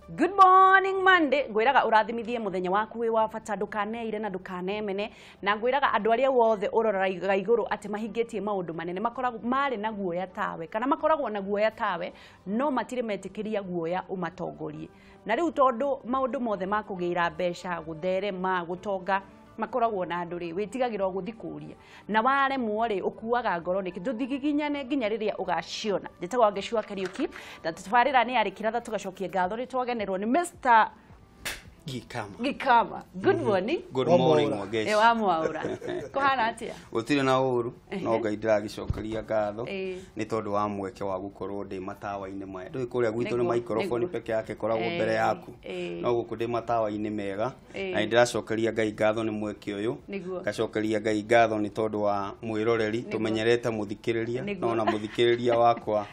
Good morning Monday. Ngwiraga urathimithie muthenya waku wi wa bata, ndukaneire na ndukanemene, na ngwiraga andu aria wothe uroraga iguru ati mahingitie maundu manene makoragwo mari na guoya tawe kana makoragwo na guoya tawe no matire metikiria guoya umatongorie. Na riu tondu maundu mothe makugira mbeca, gutherema, gutonga makoragwo na andu ri witigagirwo guthi kuria na waremwo ri ukuaga ngoro niki nduthigiginyane nginya riria ugaciona. Njitagwo Ngecua Kariuki na tabarira ni ari kiratha tugacokia ngatho ri twagenerwo ni Mr. Gikama. Gikama. Good morning. Good morning Wangechi. Wa mwaura. Kuhana atia? Gutire na uru no Ngai ndiragicokeria ngatho ni tondu wa mweke wa gukorwo ndi matawa-ini maya. Ndui kuria gwitu ni microphone peke yake koragwo mbere yaku. No guku ndi matawa-ini mega na ndiracokeria Ngai ngatho ni mweke uyu. Ngacokeria Ngai ngatho ni tondu wa mwiroreri tumenyerete muthikiriria no na muthikiriria wakwa.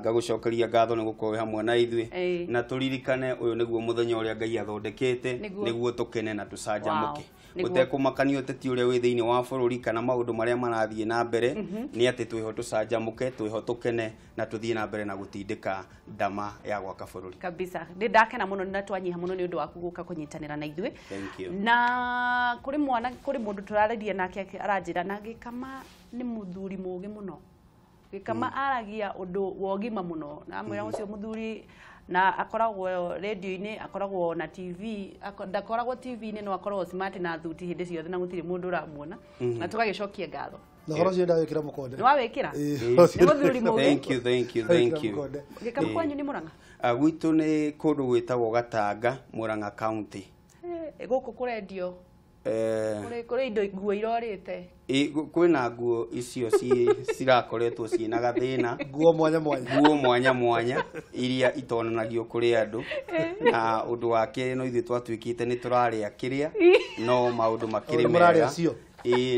Ngagucokeria ngatho ni gukorwo hamwe na ithuĩ na turirikane uyu niguo muthenya uria Ngai athondekete niguo tukene na tucanjamuke gutekumakania uteti uria wi thiini wa bururi kana maundu maria marathie na mbere ni ati twiho tucanjamuke, twiho tukene na tuthie na mbere na gutindika ndama ya gwaka bururi kabisa. Ndi ndakena muno na twanyiha muno ni undu waku guka kunyitanira na ithuĩ. Na kuri mwana kuri mundu turararia nake aranjira na Gikama ni muthuri mugi muno. Gikama aragia undu wa ũgima muno na mwira ucio muthuri na akoragwo radio-ini, akoragwo na TV, ndakoragwo TV-ini no akoragwo smart na thuti hindi ciothe na gutire mundu uramuona na tugagicokia ngatho. Na horo cio ndawikira mukonde. Ni wawikira? Ni muthuri mugi. Thank you, thank you, thank you. Gikama kwanyu ni Murang'a? Gwitu ni kundu gwitagwo Gatanga, Murang'a County. Guku kurendio kuri indo nguo irorite. Kwina nguo icio cirakoretwo ciina gathina, nguo mwanya mwanya, nguo mwanya mwanya iria itonanagio kuri andu. Na undu wa kiri no ithuĩ twatuikite ni turaria kiria no maundu makiri mega.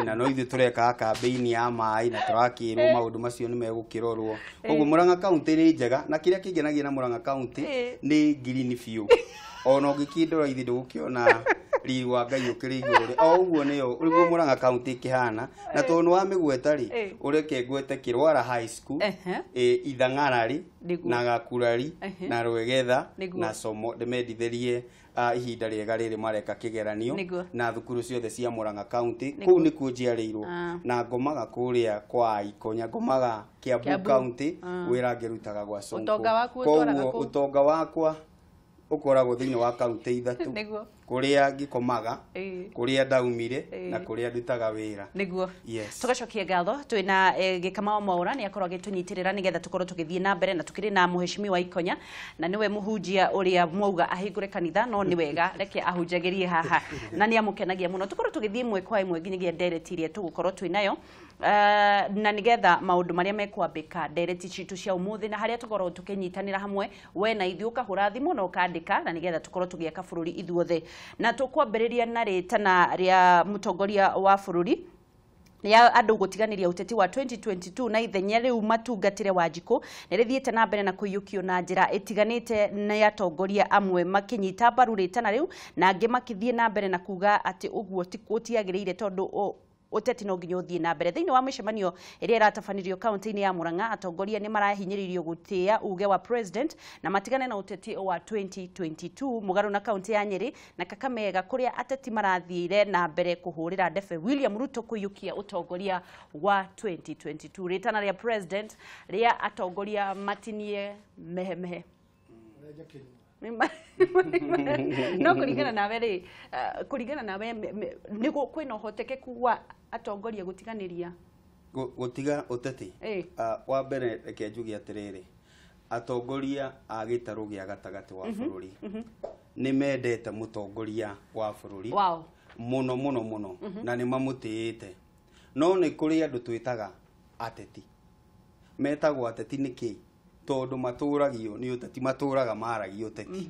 Na no ithuĩ tureka campaign ya maĩ na turakirwo maundu macio ni megukirorwo. Koguo Murang'a County ni njega na kiria kingenagia na Murang'a County ni green biũ. Ona ũngĩkindũra ithi ndũgũkĩona riri wa Ngai ũkĩrĩ igũrũ. O ũguo nĩyo ũrĩguo Murang'a County ĩkĩhana. Na tondũ nĩ wamĩgweta rĩ, ũreke ngwete Kĩrwara High School, Ithang'arari na Gakurari na Rwegetha na Somo, ndĩmendithĩrie ihinda rĩega rĩrĩ mareka kĩgeranio na thukuru ciothe cia Murang'a County. Kũu nĩkuo njiarĩirwo na ngomaga kũrĩa kwa Ikonya, ngomaga Kiambu County, wĩra ngĩrutaga gwa Sonko. Koguo ũtonga wakwa ukoragwo thiini wa kaunti ithatu, kuria ngikomaga, kuria ndaumire na kuria ndutaga wira. Niguo. Yes. Tugacokia ngatho twina Gikama wa Mwaura ni akorwo agitunyitirira nigetha tukorwo tugithie na mbere na tukiri na muheshimiwa Ikonya na niwe muhunjia uria mwauga ahingure kanitha no ni wega reke ahunjagirie haha na ni amukenagia muno. Tukorwo tugithie imwe kwa imwe nginyagia ndereti iria tugukorwo twinayo na nigetha maundu maria mekwambika ndereti citu cia umuthi na haria tukorwo tukinyitanira hamwe we na ithuĩ ukahura thimu na ukandika na nigetha tukorwo tugiaka bururi ithuothe. Na tukwambĩrĩria na rĩtana rĩa mũtongoria wa bũrũri ya andu gutiganiria uteti wa 2022 na ithenya riu matungatire Wanjikũ nĩ rĩthiĩte na mbere na kũiyũkio na njĩra ĩtiganĩte nĩ atongoria amwe makinyita mbaru rĩtana rĩu na angĩ makĩthiĩ na mbere na kuga atĩ ũguo ti gũtiagĩrĩire tondũ uteti no nginya uthie na mbere. Thiini wa micemanio iria iratabanirio kaunti-ini ya Murang'a atongoria ni marahinyiririo gutia uge wa president na matigane na uteti wa 2022 mugaru na kaunti ya Nyeri na Kakamega kuria ateti marathire na mbere kuhurira ndefe William Ruto kuyukia utongoria wa 2022. Ritana ria president ria atongoria matinie mehemehe no kuringana nawe ri, kuringana nawe niguo kwina uhotekeku wa atongoria gutiganiria gutiga uteti. Wa mbere reke njuge atiriri, atongoria a gitaru gia gatagati wa bururi ni mendete mutongoria wa bururi muno muno muno na ni mamutiite. No ni kuri andu twitaga ateti, metagwo ateti niki? Tondu maturagio ni uteti, maturaga maragia uteti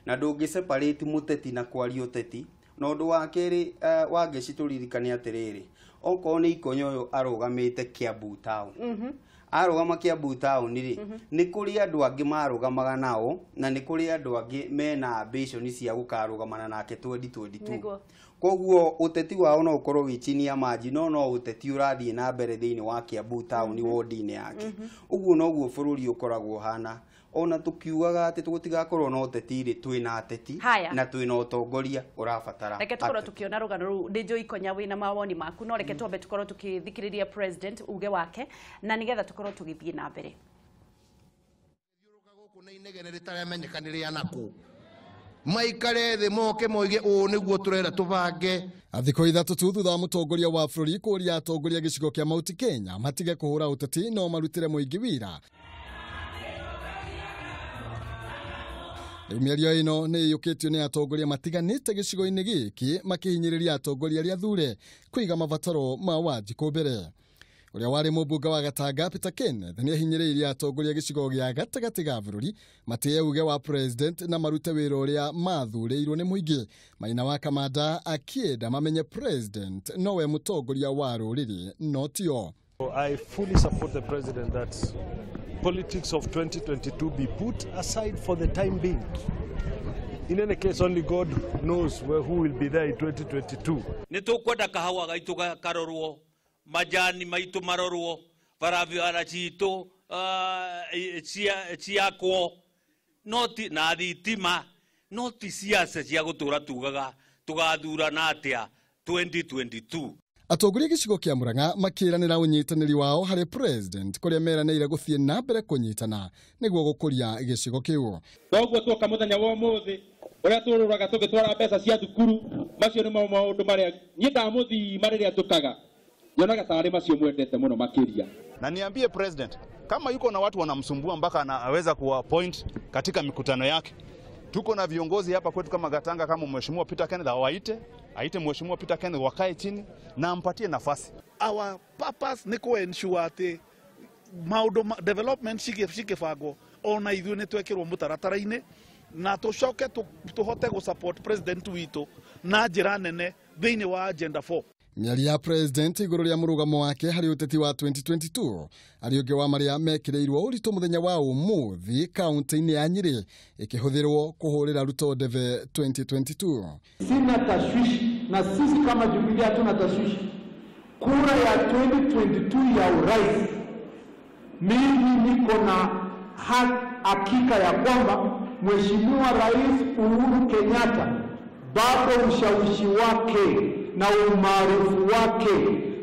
na ndungi separate muteti na kwaria uteti. Na undu wa keri Wangeci turirikane atiriri, okorwo ni Ikonya uyu arugamite Kiambu town, arugama Kiambu town ri ni kuri andu angi marugamaga nao na ni kuri andu angi mena ambition cia gukarugamana nake 2022. Koguo uteti wao no ukorwo wi chini ya maji no uteti urathie na mbere thiini wa Kiambu town ward-inĩ yake. Uguo noguo bururi ukoragwo hana. Ona tukiugaga ati tugutigakorwo na uteti ri twina ateti na twina utongoria urabatara. Reke tukorwo tukiona rugano ruu ndi Ikonya wina mawoni maku no reke twambe tukorwo tukithikiriria president uge wake na nigetha tukorwo tugithie na mbere. Guku na inegene ritaramenyekanire naku maikare thi moke moige uu niguo turenda tubange. Thikũ ithatũ tu thutha wa mũtongoria wa bũrũri kũũria atongoria gĩcigo kĩa Mount Kenya matige kũhũra ũteti no marutĩre mũingĩ wĩra. Rĩu mĩario ĩno nĩ ĩiyũkĩtio nĩ atongoria matiganĩte gĩcigo-inĩ gĩkĩ makĩhinyĩrĩria atongoria arĩa athure kũiga mabataro ma Wanjikũ mbere. Ũrĩa warĩ mũmbunge wa Gatanga Peter Kenneth nĩ ahinyĩrĩirie atongoria gĩcigo gĩa gatagatĩ ga bũrũri matĩye uge wa president na marute wĩra ũrĩa mathurĩirwo nĩ mũingĩ. Maina wa Kamanda akĩenda mamenye president nowe mũtongoria wa rũrĩrĩ no tio. I fully support the president that politics of 2022 be put aside for the time being. In any case, only God knows where who will be there in 2022. Nĩ tũkwenda kahawa gaitũ karorwo, majani maitu marorwo, barabara citũ ciakwo, no ti na thitima, no ti siasa cia gũtũra tugaga tũgathurana atĩa 2022. Atongoria gĩcigo kĩa Murang'a makĩranĩra ũnyitanĩri wao harĩ president kũrĩa meranĩire gũthiĩ na mbere kũnyitana nĩguo gũkũria gĩcigo kĩu. Koguo tuoka mũthenya wa ũmũthĩ ũrĩa tũrũraga tũgĩtwara mbeca cia thukuru, macio nĩmo maũndũ marĩa niĩ ndamũthima rĩrĩa tũkaga nyonaga tarĩ macio mwendete mũno makĩria. Na niambie president, kama yuko na watu wanamsumbua mpaka anaweza kuwa-appoint katika mikutano yake. Tuko na viongozi hapa kwetu kama Gatanga, kama Mheshimiwa Peter Kenneth, awaite, aite Mheshimiwa Peter Kenneth wakae chini na ampatie nafasi. Our purpose ni ku ensure ati maundu development cikibangwo ona ithuĩ nĩ twekĩrwo mũtaratara-inĩ na tũcoke tũhote gũ support president witũ na njĩra nene thĩinĩ wa agenda 4. Mĩario ya president igũrũ rĩa mũrũgamo wake harĩ ũteti wa 2022 arĩ ũngĩ wa marĩa mekĩrĩirwo ũritũ mũthenya wa ũmũthĩ kaunti-inĩ ya Nyĩrĩ ĩkĩhũthĩrwo kũhũrĩra Ruto ndebe 2022. Sina tashwishi na sisi kama Jubilee hatuna tashwishi. Kura ya 2022 ya urais, mimi niko na hakika ya kwamba Mheshimiwa Rais Uhuru Kenyatta bado ushawishi wake na umaarufu wake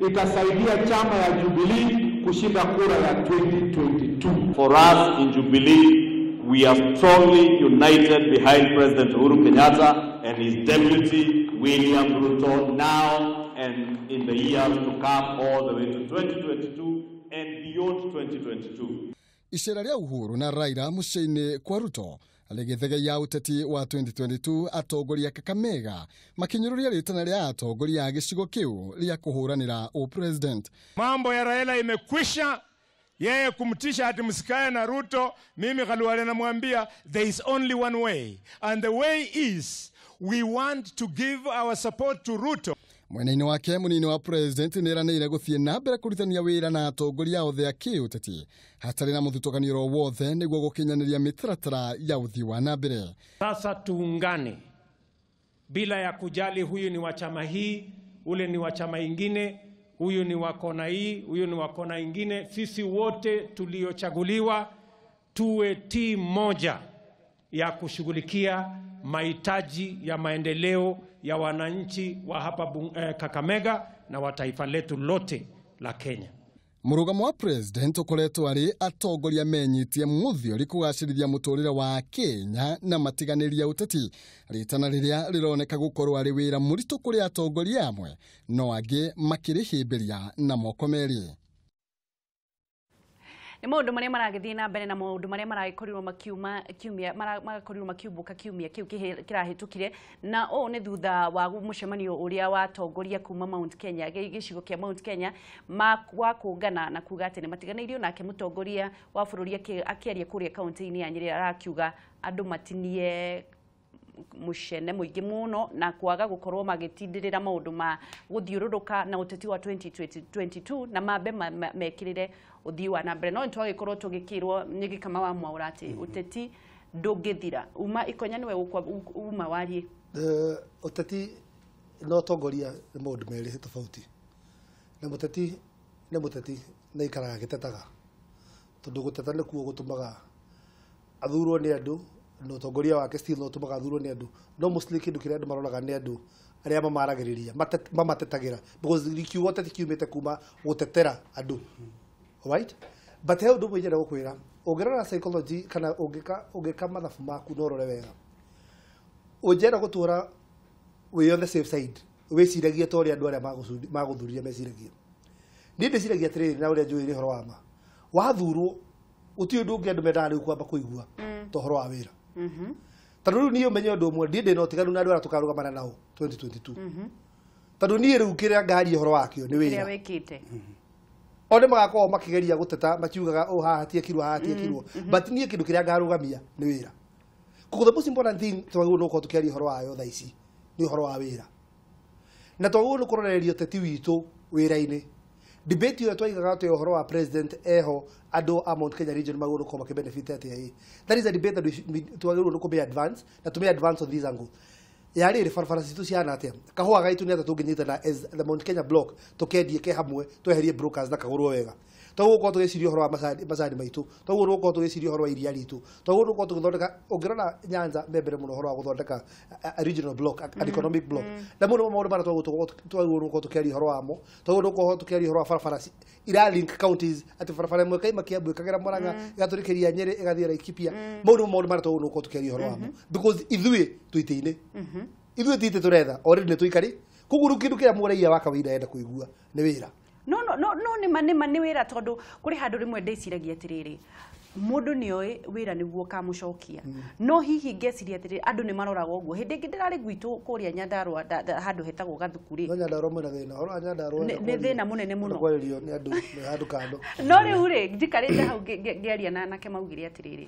itasaidia chama ya Jubilee kushinda kura ya 2022. For us in Jubilee, we are strongly united behind President Uhuru Kenyatta and his deputy William Ruto now and in the years to come, all the way to 2022 and beyond 2022. Icera rĩa Uhuru na Raila mũciĩ-inĩ kwa Ruto rĩgĩthegeia ũteti wa 2022 atongoria Kakamega makinyũrũria rĩtana rĩa atongoria a gĩcigo kĩu rĩa kũhũranĩra ũpresident. Mambo ya Raila imekwisha, yeye kumtisha ati msikae na Ruto. Mimi Khalwale namwambia there is only one way, and the way is we want to give our support to Ruto. Mwena-inĩ wake mũnini wa president nĩeranĩire gũthiĩ na mbere kũrutithania wĩra na atongoria othe a kĩũteti hatarĩ na mũthutũkanio o wothe nĩguo gũkinyanĩria mĩtaratara ya ũthii wa na mbere. Sasa tuungane bila ya kujali huyu ni wa chama hii, ule ni wa chama ingine, huyu ni wa kona hii, huyu ni wa kona ingine. Sisi wote tuliochaguliwa tuwe timu moja ya kushughulikia mahitaji ya maendeleo ya wananchi wa hapa Kakamega na wa taifa letu lote la Kenya. Mũrũgamo wa president ũkoretwo arĩ atongoria menyitie mũthiori kũgacĩrithia mũtũrĩre wa Kenya na matiganĩria ũteti, rĩtana rĩrĩa rĩroneka gũkorwo arĩ wĩra mũritũ kũrĩ atongoria amwe no angĩ makĩrĩhĩmbĩria na moko merĩ. Nĩ maũndũ marĩa maragĩthiĩ na mbere na maũndũ marĩa maragĩkorirwo makiuma kiumia marakorirwo makiumbũka kiumia kĩu kĩrahĩtũkire, na ũũ nĩ thutha wa mũcemanio ũrĩa watongoria kuma Mount Kenya gĩcigo kĩa Mount Kenya wa kũngana na kuga atĩ nĩ matiganĩirio. Nake mũtongoria wa bũrũri akĩaria kũrĩa kaunti-inĩ ya Nyĩrĩ arakiuga andũ matinie mucene muingi muno na kwaga gukorwo magitindirira maundu ma guthiururuka na uteti wa 2022 na mambe mekirire uthii wa na mbere. No ntwagikorwo tugikirwo ni Gĩkama wa Mwaura ati uteti ndungithira uma Ikonya niwe uma warie. Uteti na ũtongoria nĩ maũndũ merĩ tofauti. Na mũteti nĩ mũteti na ikaraga agĩtetaga, tondũ gũteta nĩkuo gũtũmaga athurwo nĩ andũ, na ũtongoria wake still no ũtũmaga athurwo nĩ andũ. No mostly kĩndũ kĩrĩa andũ maroraga nĩ andũ arĩa mamaragĩrĩria, mamatetagĩra, because kiugo teti kiumĩte kuma gũtetera andũ, right? But he ũndũ ũmwe nyenda gũkwĩra, ũngĩrora psychology kana ũngĩka mathabu maku na ũrore wega, ũngĩenda gũtũra wĩ on the safe side, wĩciragie ta ũrĩa andũ arĩa magũthurire meciragia. Niĩ ndĩciragia atĩrĩrĩ, na ũrĩa njũĩ ũhoro wa ma, wathurwo gũtirĩ ũndũ ũngĩ andũ mendaga rĩu kwamba kũigua ta ũhoro wa wĩra. Tondũ rĩu niĩ ũmenye ũndũ ũmwe, niĩ ndĩ na ũtiganu na andũ arĩa tũkarũgamana nao 2022. Tondũ niĩ rĩu kĩrĩa ngaria ũhoro wakĩo nĩ wĩra. Kĩrĩa wĩkĩte. O nĩ magakorwo makĩgeria gũteta makiugaga o haha hatiekirwo, haha hatiekirwo, but niĩ kĩndũ kĩrĩa ngarũgamia nĩ wĩra. Koguo the most important thing twagĩrĩirwo nĩ gũkorwo tũkĩaria ũhoro wayo thaa ici nĩ ũhoro wa wĩra. Na twagĩrĩirwo nĩ kũroreria ũteti witũ wĩra-inĩ. Debate ĩyo twaigaga atĩ ũhoro wa president eho andũ a Mount Kenya region magĩrĩirwo nĩ gũkorwo makĩbenefit atĩa ĩ. That is a debate that twagĩrĩirwo nĩ kũmĩ advance na tũmĩ advance on this angle. Ya rĩrĩ barabara citũ cihana atĩa, kahũa gaitũ nĩ atĩa tũngĩnyitana as the Mount Kenya block tũkendie ke hamwe, tweherie brokers na kagũrwo wega. Twagĩrĩirwo gũkorwo tũgĩciria ũhoro wa macani maitũ, twagĩrĩirwo gũkorwo tũgĩciria ũhoro wa iria ritũ, twagĩrĩirwo gũkorwo tũgĩthondeka, ũngĩrora Nyanza me mbere mũno ũhoro wa gũthondeka a regional block, an economic block. Na mũno maũndũ marĩa twagĩrĩirwo gũkorwo tũkĩaria ũhoro wamo, twagĩrĩirwo gũkorwo tũkĩaria ũhoro wa barabara ira link counties, atĩ barabara ĩmwe ĩkaima Kiambu ĩkagera Murang'a, ĩgatũrĩkĩria Nyĩrĩ, ĩgathiĩ Laikipia. Mau nĩmo maũndũ marĩa twagĩrĩirwo gũkorwo tũkĩaria ũhoro wamo, because ithuĩ twĩ itĩ-inĩ, ithuĩ ti itĩ tũretha, already nĩ tũikarĩ. Koguo rĩu kĩndũ kĩrĩa mũraiya wa kawaida enda kũigua nĩ wĩra. No no no no nĩ ma nĩ ma nĩ wĩra, tondũ kũrĩ handũ rĩmwe ndĩciragia atĩrĩrĩ, mũndũ nĩoĩ wĩra nĩguo ũkamũcokia. No hihi ngeciria atĩrĩrĩ, andũ nĩ maroraga ũguo. Hĩndĩ ĩngĩ ndĩrarĩ gwitũ kũrĩa Nyandarũa, handũ hetagwo Gathuku rĩ. No Nyandarũa mwĩna thĩna, ũhoro wa Nyandarũa nĩ thĩna mũnene mũno. Kwarĩrio nĩ andũ me handũ kando. No rĩu rĩ, njikarĩte hau ngĩaria na anake maugire atĩrĩrĩ,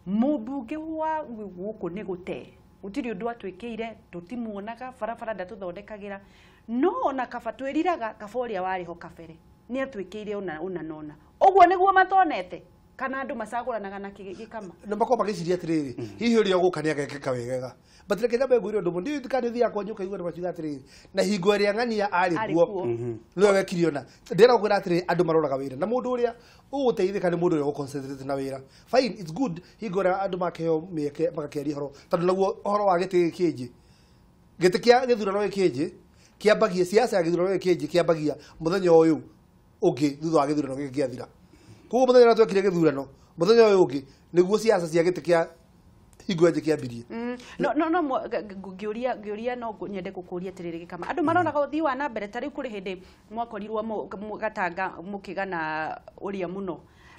mũmbunge wa gũkũ nĩ gũte, gũtirĩ ũndũ atwĩkĩire, tũtimuonaga, barabara ndatũthondekagĩra, no ona kaba twĩriraga kaba ũrĩa warĩ ho kabere nĩ atwĩkĩire ũna ũna na ũna. Ũguo nĩguo matonete kana andũ macagũranaga na gĩkama. Nĩ makorwo magĩciria atĩrĩrĩ, hihi ũrĩa ũgũka nĩ agekĩka wegega. But reke nyambe ngwĩre ũndũ ũmwe, ndiũĩ kana nĩ ũthiaga kwanyu ũkaigua andũ makiuga atĩrĩrĩ, na hingo ĩrĩa ng'ania arĩ kuo nĩwe wekire ũna. Ndĩrenda gũkwĩra atĩrĩrĩ, andũ maroraga wĩra, na mũndũ ũrĩa ũgũteithĩka nĩ mũndũ ũrĩa ũgũ-concentrate na wĩra. Fine, it's good hingo ĩrĩa andũ makĩheo mĩeke magakĩaria ũhoro, tondũ naguo ũhoro wa gĩtĩ gĩkĩnjĩ, gĩtĩ kĩa gĩthurano gĩkĩnjĩ kĩambagia siasa ya gĩthurano gĩkĩnjĩ kĩambagia mũthenya ũyũ ũngĩ thutha wa gĩthurano gĩkĩ gĩathira. Koguo mũthenya ũrĩa twekire gĩthurano, mũthenya ũyũ ũngĩ nĩguo siasa cia gĩtĩ kĩa hingo ĩngĩ kĩambirie. No no no ngĩũria no nyende gũkũria atĩrĩrĩ gĩkama, andũ maroraga ũthii wa na mbere. Ta rĩu kũrĩ hĩndĩ mwakorirwo Gatanga mũkĩgana ũrĩa mũno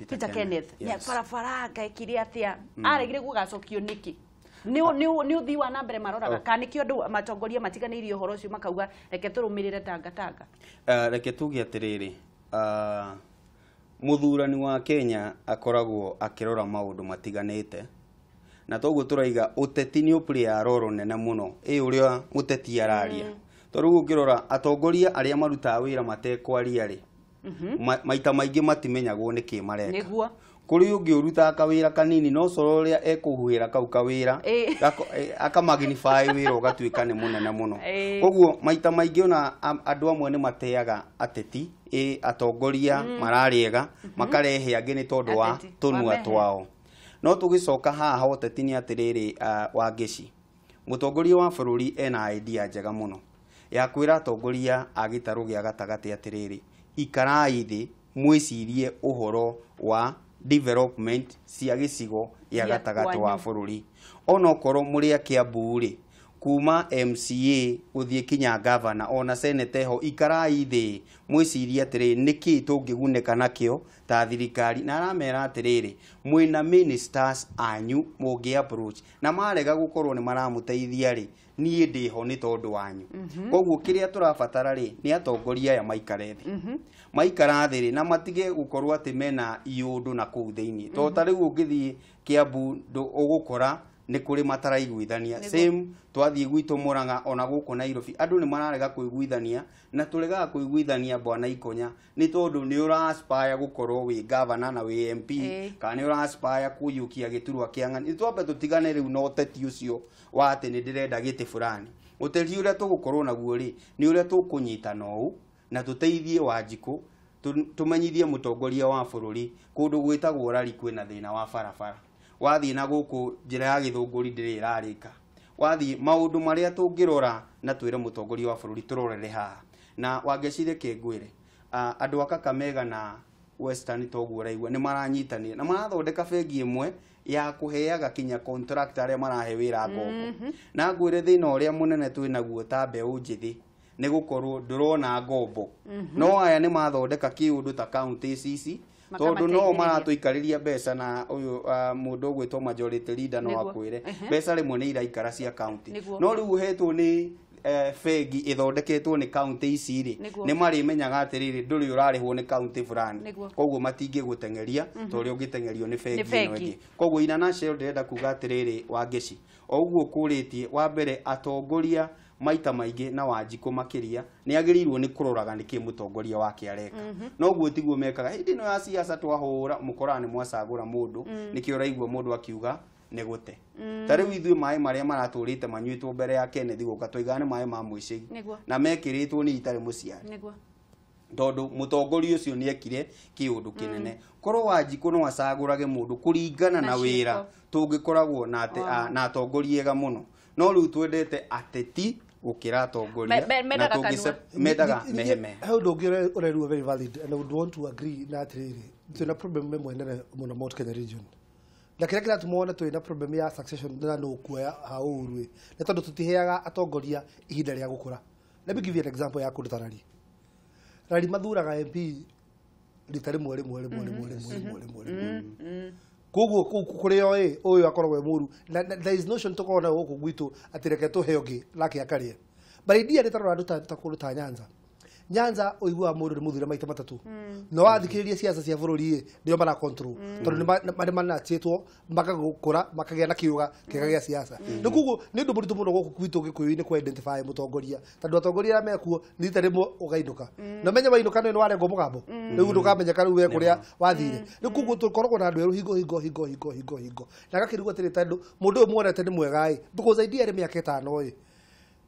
Peter Kenneth, barabara ngaĩkire atĩa, aregire gũgacokio nĩkĩ? Nĩ ũthii wa na mbere maroraga, kana nĩkĩo andũ matongoria matiganĩirie ũhoro ũcio makauga reke tũrũmĩrĩre tangatanga? Reke tuge atĩrĩrĩ, mũthurani wa Kenya akoragwo akĩrora maũndũ matiganĩte, na toguo tũraiga ũteti nĩ ũplay role nene mũno ĩ ũrĩa mũteti araria. Tondũ rĩu ũngĩrora atongoria arĩa marutaga wĩra matekwaria rĩ, maita maingĩ matimenyagwo nĩkĩ mareka. Nĩguo kũrĩ ũngĩ ũrutaga kawĩra kanini no coro ũrĩa ekũhuhĩra kau kawĩra akamagnify wĩra ũgatuĩka nĩ mũnene mũno. Koguo maita maingĩ ona andũ amwe nĩ mateaga ateti, atongoria mararĩega makarehe angĩ nĩ tondũ wa tũnua twao. No tũgĩcoka haha ũteti nĩ atĩrĩrĩ, Wangeci, mũtongoria wa bũrũri ena idea njega mũno ya kwĩra atongoria a gĩtarũ gĩa gatagatĩ atĩrĩrĩ, ikarai thĩ mwĩcirie ũhoro wa development cia gĩcigo gĩa gatagatĩ wa bũrũri. Onokorwo mũrĩ a Kiambu rĩ, kuma MCA gũthiĩ kinya governor ona senate ho, ikarai thĩ mwĩcirie atĩrĩrĩ, nĩkĩ tũngĩgunĩka nakĩo ta thirikari. Na aramera atĩrĩrĩ, mwĩna ministers anyu mũngĩ approach, na marega gũkorwo nĩ maramũteithia rĩ, niĩ ndĩho nĩ tondũ wanyu. Koguo kĩrĩa tũrabatara rĩ, nĩ atongoria aya maikare thĩ, maikara thĩ rĩ, na matige gũkorwo atĩ mena iũndũ na kũu thĩinĩ. Tondũ ta rĩu ũngĩthiĩ Kiambu ũgũkora nĩ kũrĩ mataraiguithania. Same twathiĩ gwitũ Murang'a ona gũkũ Nairobi andũ nĩ mararega kũiguithania, na tũregaga kũiguithania bwana Ikonya nĩ tondũ nĩ ũra aspire gũkorwo wĩ governor na wĩ MP, kana nĩ ũra aspire kũiyũkia gĩturwa kĩa ng'ani. Nĩ twambe tũtigane rĩu na ũteti ũcio wa atĩ nĩ ndĩrenda gĩtĩ fulani. Ũteti ũrĩa tũgũkorwo naguo rĩ nĩ ũrĩa tũkũnyitana ũũ na tũteithie Wanjikũ, tũmenyithie mũtongoria wa bũrũri kũndũ gwĩtagwo Rari kwĩna thĩna wa barabara, wathiĩ na gũkũ njĩra ya Gĩthũngũri ndĩrĩ ĩrarĩka, wathiĩ maũndũ marĩa tũngĩrora na twĩre mũtongoria wa bũrũri tũrorere haha. Na Wangeci reke ngwĩre, andũ a Kakamega na Western toguo ũraigua nĩ maranyitanĩra na marathondeka bengi ĩmwe ya kũheaga kinya contract arĩa marahe wĩra ngombo. Na ngwĩre thĩna ũrĩa mũnene twĩnaguo ta mbeũ njĩthĩ nĩ gũkorwo ndũrona ngombo. No aya nĩ mathondeka kĩũndũ ta county ici tondũ no maratũikarĩria mbeca na ũyũ mũndũ ũgwĩtwo majority leader no akwĩre mbeca rĩmwe nĩ iraikara cia county, no rĩu ũhetwo nĩ bengi ĩthondeketwo nĩ county ici rĩ nĩ marĩmenyaga atĩrĩrĩ ndũrĩ ũrarĩhwo nĩ county fulani, koguo matingĩgũteng'eria ta ũrĩa ũngĩteng'erio nĩ bengi ĩno ĩngĩ. Koguo in a nutshell ndĩrenda kuga atĩrĩrĩ Wangeci, o ũguo kũrĩtie wa mbere atongoria maita maingĩ na Wanjikũ makĩria nĩ agĩrĩirwo nĩ kũroraga nĩkĩ mũtongoria wake areka. No ũguo tiguo mekaga hĩndĩ ĩno ya siasa twahũra mũkoraga nĩ mwacagũra mũndũ, nĩkĩo ũraigua mũndũ akiuga nĩ gũte. Ta rĩu ithuĩ maĩ marĩa maratũrĩte manyuĩtwo mbere ya Kenneth gũka tũigaga nĩ maĩ ma mũicĩgi na mekĩrĩtwo nĩ itarĩ mũciari, tondũ mũtongoria ũcio nĩ ekire kĩũndũ kĩnene. Korwo Wanjikũ no acagũrage mũndũ kũringana na wĩra tũngĩkoragwo na atongoria ega mũno, no rĩu twendete ateti gũkĩra atongoria na mendaga meheme. He ũndũ ũngĩ ũrerwo very valid and I would want to agree na atĩrĩrĩ, twĩna problem ĩmwe nene mũno Mount Kenya region, na kĩrĩa kĩratũma wone twĩna problem ya succession na nũ kuoya ha Uhuru nĩ tondũ tũtiheaga atongoria ihinda rĩa gũkũra. Let me give you an example ya kũndũ ta Rari. Rari mathuraga MP rita rĩmwe rĩmwe rĩmwe rĩmwe rĩmwe rĩmwe rĩmwe, koguo kũu kũrĩ o ĩ ũyũ akoragwo e mũru, na there is notion tũkoragwo nayo gũkũ gwitũ atĩ reke tũhe ũngĩ nake akarĩe. But idea nĩ tarora andũ ta kũndũ ta Nyanza. Nyanza ũiguaga mũndũ nĩ mũthure maita matatũ, no wathikĩrĩria siasa cia bũrũri ĩ nĩo mara control tondũ nĩ manachĩtwo makagũkũra makagĩa na kĩũga kĩega gĩa siasa. Nĩ koguo nĩ ũndũ mũritũ mũno gũkũ gwitũ Gĩkũyũ-inĩ kũ identify mũtongoria tondũ atongoria arĩa mekuo nĩ rita rĩmwe ũgainũka, na menye wainũka nĩ warengwo mũgambo rĩu ndũkamenyeka rĩu we kũrĩa wathire. Rĩu koguo tũkoragwo na andũ erũ hingo hingo hingo hingo hingo hingo, na gakĩrigwo atĩrĩ tondũ mũndũ ũyũ muonete nĩ mwega ĩ because idea nĩ mĩaka ĩtano ĩ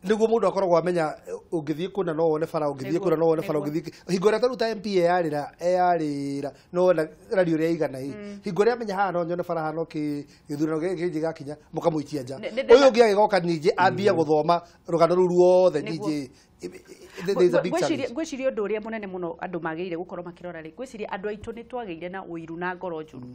nĩguo mũndũ akoragwo amenya ũngĩthiĩ kũna no wone bara, ũngĩthiĩ kũna no wone bara, ũngĩthiĩ hingo ĩrĩa tarĩu ta MP eyarĩra no wona rari ũrĩa ĩigana ĩ hingo ĩrĩa amenya haha no nyone bara haha no gĩthurano gĩkĩ gĩgakinya mũkamũikia nja, ũyũ ũngĩ agĩgoka ningĩ ambie gũthoma rũgano rũu ruothe ningĩ. Ngwĩciria ũndũ ũrĩa mũnene mũno andũ magĩrĩire gũkorwo makĩrora rĩ, ngwĩciria andũ aitũ nĩ twagĩire na ũiru na ngoro njũru,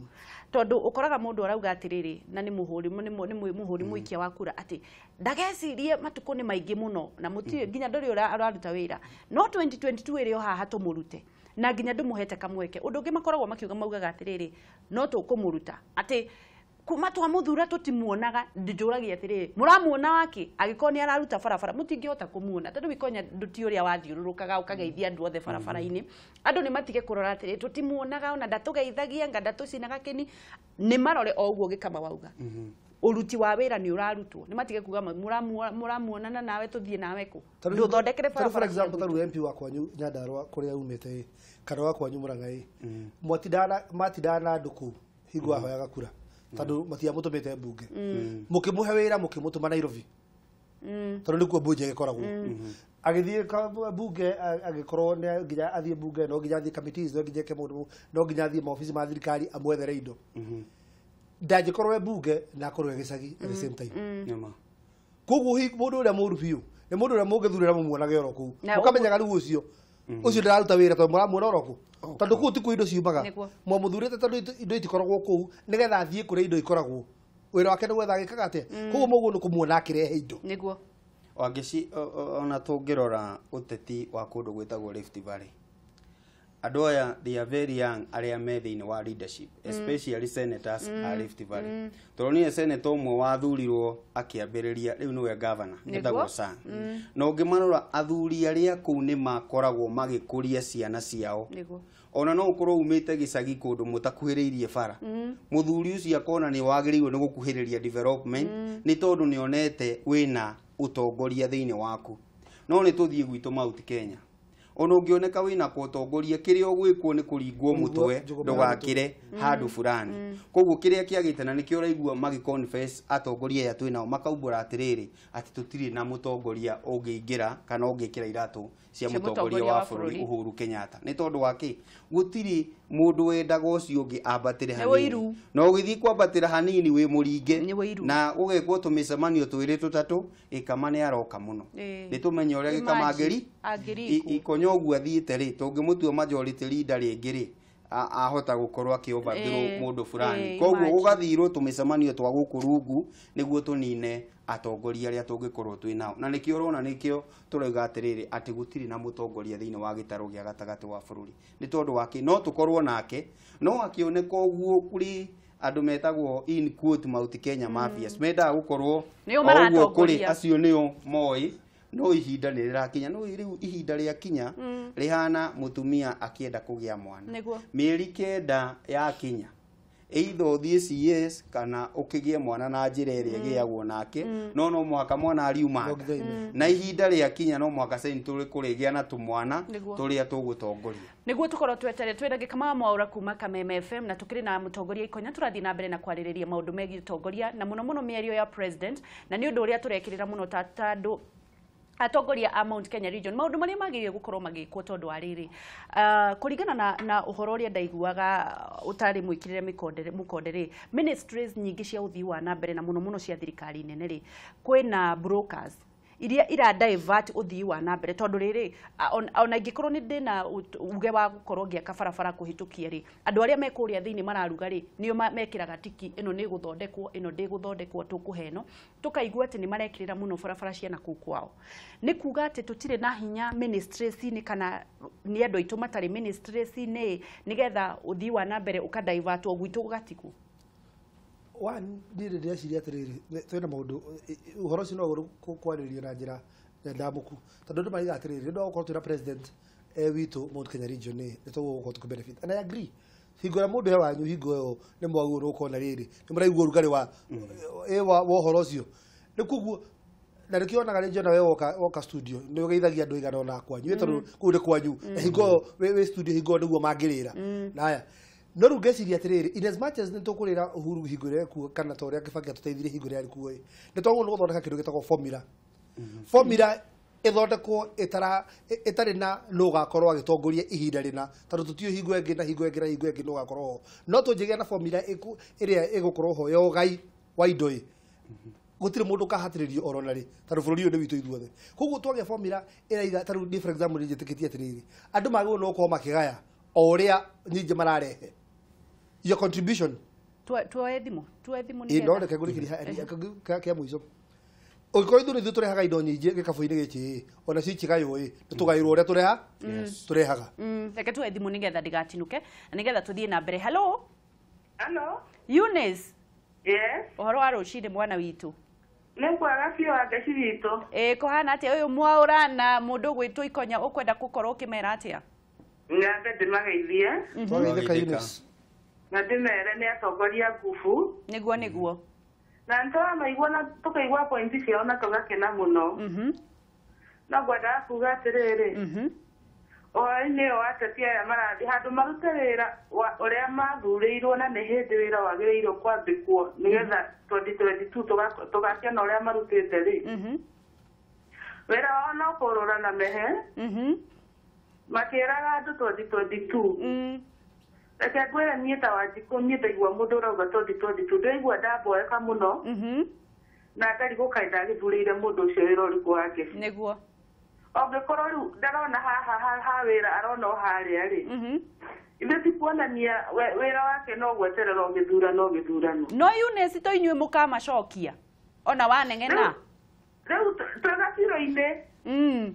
tondũ ũkoraga mũndũ arauga atĩrĩrĩ na nĩ mũhũri mũikia wa kura atĩ ndagecirie matukũ nĩ maingĩ mũno na mũtirĩ nginya ndũrĩ ũraruta wĩra, no 2022 ĩrĩ o haha tũmũrute na nginya ndũmũhete kamweke. Ũndũ ũngĩ makoragwo makiuga maugaga atĩrĩrĩ no tũkũmũruta atĩ kuma twamuthura tutimuonaga, ndjũragia atĩrĩrĩ mũramuona wake angĩkorwo nĩ araruta barabara mũtingĩhota kũmuona tondũ Ikonya nduti ũrĩa wathiũrũrũkaga ũkageithia andũ othe barabara-inĩ. Andũ nĩ matige kũrora atĩrĩrĩ tũtimuonaga ona ndatũgeithagia nga ndatũcinaga kĩni, nĩ marore o ũguo Gĩkama wauga ũruti wa wĩra nĩ ũrarutwo, nĩ matige kuga mũramuonana nawe tũthiĩ nawe kũ ndũthondekere barabara. For example tarĩu MP wa kwanyu Nyandarua kũrĩa umĩte kana wa kwanyu Murang'a matindaga na andũ kũu hingo ahoyaga kura tondũ matiamũtũmĩte mbunge, mũkĩmũhe wĩra mũkĩmũtũma Nairobi tondũ nĩkuo mbunge ĩgĩkoragwo. Agĩthiĩ mbunge agĩkorwo nĩ nginya athiĩ mbunge no nginya athiĩ committees no nginya eke maũndũ no nginya athiĩ maobici ma thirikari amwethere indo, ndangĩkorwo e mbunge na akorwo e gĩcagi at the same time. Koguo mũndũ ũrĩa mũũru biũ nĩ mũndũ ũrĩa mũngĩthurĩra mũmuonage oro kũu, mũkamenyaga rĩu ũcio ũcio ndĩraruta wĩra tondũ mũramuona oro kũu, tondũ kũu tikuo indo ciumaga, mwamũthurĩte tondũ indo itikoragwo kũu nĩgetha athiĩ kũrĩa indo ikoragwo, wĩra wake nĩ gwetha agĩkaga atĩa, koguo mũguo nĩ kũmuona akĩrehe indo. Nĩguo Wangeci, ona tũngĩrora ũteti wa kũndũ gwĩtagwo Rift Valley, andũ aya they are very young arĩa me thĩinĩ wa leadership, especially senators a Rift Valley. Tũronire senator ũmwe wathurirwo akĩambĩrĩria rĩu nĩwe governor etagwo Sang. Na ũngĩmarora athuri arĩa kũu nĩ makoragwo magĩkũria ciana ciao, ona no ũkorwo umĩte gĩcagi kũndũ mũtakuhĩrĩirie bara, mũthuri ũcio akona nĩ wagĩrĩirwo nĩ gũkuhĩrĩria development nĩ tondũ nĩonete wĩna ũtongoria thĩinĩ waku. No nĩ tũthiĩ gwitũ Mount Kenya, Ona ũngĩoneka wĩna kũtongoria kĩrĩa ũgwĩkwo nĩ kũringwo mũtwe ndũgakĩre handũ fulani. Koguo kĩrĩa kĩagĩte na nĩkĩo ũraigua magĩ confess atongoria aya twĩ nao makaumbũra atĩrĩrĩ atĩ tũtirĩ na mũtongoria ũngĩingĩra kana ũngĩkĩra iratũ cia mũtongoria wa bũrũri Uhuru Kenyatta. Nĩ tondũ wa kĩ? Gũtirĩ mũndũ wendaga ũcio ũngĩ ambatĩre hanini, na ũgĩthiĩ kwambatĩra hanini wĩ mũringe na ũgekwo tũmĩcemanio twĩrĩ tũtatũ Gĩkama nĩ aroka mũno. Nĩ tũmenye ũrĩa Gĩkama Ikonyo ũguo athiĩte rĩ, tũngĩmũtua majority leader rĩngĩ rĩ, ahota gũkorwo akĩobathirwo mũndũ fulani. Koguo gũgathirwo tũmĩcemanio twa gũkũ rungu nĩguo tũnine atongoria arĩa tũngĩkorwo twĩ nao. Na nĩkĩo ũrona nĩkĩo tũrauga atĩrĩrĩ atĩ gũtirĩ na mũtongoria thĩinĩ wa gĩtarũ gĩa gatagatĩ wa bũrũri. Nĩ tondũ wa kĩ? No tũkorwo nake, no akĩoneka ũguo kũrĩ andũ metagwo in quote Mount Kenya mafias mendaga gũkorwo ũguo kũrĩ acio nĩo moĩ, no ihinda nĩ rĩrakinya. No rĩu ihinda rĩakinya rĩhana mũtumia akĩenda kũgĩa mwana mĩeri 9 yakinya, either ũthiĩ CS kana ũkĩgĩe mwana na njĩra ĩrĩa ĩgĩagwo nake, no no mũhaka mwana ariuma na ihinda rĩakinya no mũhaka century kũrĩgĩa na tũmwana tũrĩa tũgũtongoria. Nĩguo tũkorwo twetere twĩna Gĩkama Mwaura kuma Kameme FM na tũkĩrĩ na mũtongoria Ikonya tũrathiĩ na mbere na kwarĩrĩria maũndũ megiĩ ũtongoria na mũno mũno mĩario ya president, na nĩ ũndũ ũrĩa tũrekĩrĩra mũno ta andũ atongoria a Mount Kenya region maũndũ marĩa magĩrĩire gũkorwo magĩkwo tondũ wa rĩrĩ kũringana na ũhoro ũrĩa ndaiguaga ũtarĩ mwĩkĩrĩre mũkonde rĩ, ministries nyingĩ cia ũthii wa na mbere na mũno mũno cia thirikari nene rĩ, kwĩna brokers iria ira divert ũthii wa na mbere tondũ rĩrĩ ona ingĩkorwo nĩ ndĩna uge wa gũkorwo ngĩaka barabara kũhĩtũkia rĩ, andũ arĩa me kũrĩa thĩinĩ mararuga rĩ nĩo mekĩraga tiki ĩno nĩ gũthondekwo ĩno ndĩgũthondekwo tũkũhe ĩno, tũkaigua atĩ nĩ marekĩrĩra mũno barabara cia nakũu kwao. Nĩ kuga atĩ tũtirĩ na hinya ministries-inĩ kana nĩ andũ aitũ matarĩ ministries-inĩ nĩgetha ũthii wa na mbere ũkadivertwo gwitũ gũgatigwo. One, niĩ ndĩreciria atĩrĩrĩ twĩna maũndũ ũhoro ũcio no kwarĩrĩrio na njĩra ndamũku tondũ andũ maraiga atĩrĩrĩ nĩ ũndũ wa gũkorwo twĩna president witũ Mount Kenya region nĩ tũgũkorwo tũkĩ benefit and I agree. Hingo ĩrĩa mũndũ he wanyu hingo ĩyo nĩ mwagĩrĩirwo nĩ gũkorwo na rĩrĩ nĩ mũraigua ũrugarĩ wa ũhoro ũcio nĩ koguo na nĩkĩo onaga rĩngĩ ona we woka studio nĩ ũgeithagia andũ aigana ona kwanyu tondũ kũu nĩ kwanyu na hingo ĩyo wĩ studio hingo ĩyo nĩguo mangĩrĩra na haya. No rĩu ngeciria atĩrĩrĩ in as much as nĩ tũkũrĩra Uhuru hingo ĩrĩa ekuo kana ta ũrĩa Kibaki atũteithirie hingo ĩrĩa arĩ kuo ĩ, nĩ twagĩrĩirwo nĩ gũthondeka kĩndũ gĩtagwo formula. Formula ĩthondekwo ĩtarĩ na nũ ũgakorwo agĩtongoria ihinda rĩna tondũ tũtiũĩ hingo ĩngĩ na hingo ĩngĩ na hingo ĩngĩ nũ ũgakorwo ho. No tũngĩgĩa na formula ĩrĩa ĩgũkorwo ho ya ũgai wa indo ĩ, gũtirĩ mũndũ ũkahatĩrĩrio oro na rĩ tondũ bũrũri ũyũ nĩ witũ ithuothe. Koguo twagĩa formula ĩraiga ta rĩu niĩ for example nĩ njĩtĩkĩtie atĩrĩrĩ andũ magĩrĩirwo nĩ gũkorwo makĩgaya o ũrĩa nyingĩ mararehe your contribution. Tuoe thimũ nĩ no reke ngũrĩkĩrie kĩa mũico. Ũngĩkorwo ithuĩ nĩ ithuĩ tũrehaga indo nyingĩ gĩkabũ-inĩ gĩkĩ ĩ, ona cio ikĩgaywo ĩ, nĩ tũgaĩrwo ũrĩa tũrehaga. Reke tuoe thimũ nĩgetha ndĩgatinũke na nĩgetha tũthiĩ na mbere. Hello. Hello. Eunice. Yes. Ũhoro wa rũcinĩ mwana witũ. Nĩ kwaga biũ Wangeci witũ. Ĩ kũhana atĩa ũyũ Mwaura na mũndũ ũgwĩtwo Ikonya ũkwenda gũkorwo ũkĩmera atĩa? Nyambe ndĩmageithie. Twageithĩka Eunice. Na ndĩmere nĩ atongoria ngubu. Nĩguo nĩguo. Na nĩtũramaigua na tũkaigua pointi ciao na tũgakena mũno. No ngwendaga kuga atĩrĩrĩ ũhoro-inĩ ũyũ wa ateti aya marathiĩ handũ marute wĩra ũrĩa mathurĩirwo na nĩ hĩndĩ wĩra wagĩrĩirwo kwambĩkwo nĩgetha 2022 tũgakena ũrĩa marutĩte rĩ, wĩra wao no kũrũra na mehe makĩraga andũ 2022. Reke ngwĩre niĩ ta Wanjikũ niĩ ndaigua mũndũ ũrauga 2022 ndaigua ndamboeka mũno na ngarigwo kaĩ ndagĩthurĩire mũndũ ũcio wĩra ũrĩkũ wake. Nĩguo. Angĩkorwo rĩu ndarona haha ha wĩra arona o harĩa rĩ, ithuĩ ti kuonania wĩra wake no gweterera o gĩthurano gĩthurano. No Eunice to inyuĩ mũkamacokia ona waneng'ena rĩu twĩ gaciro-inĩ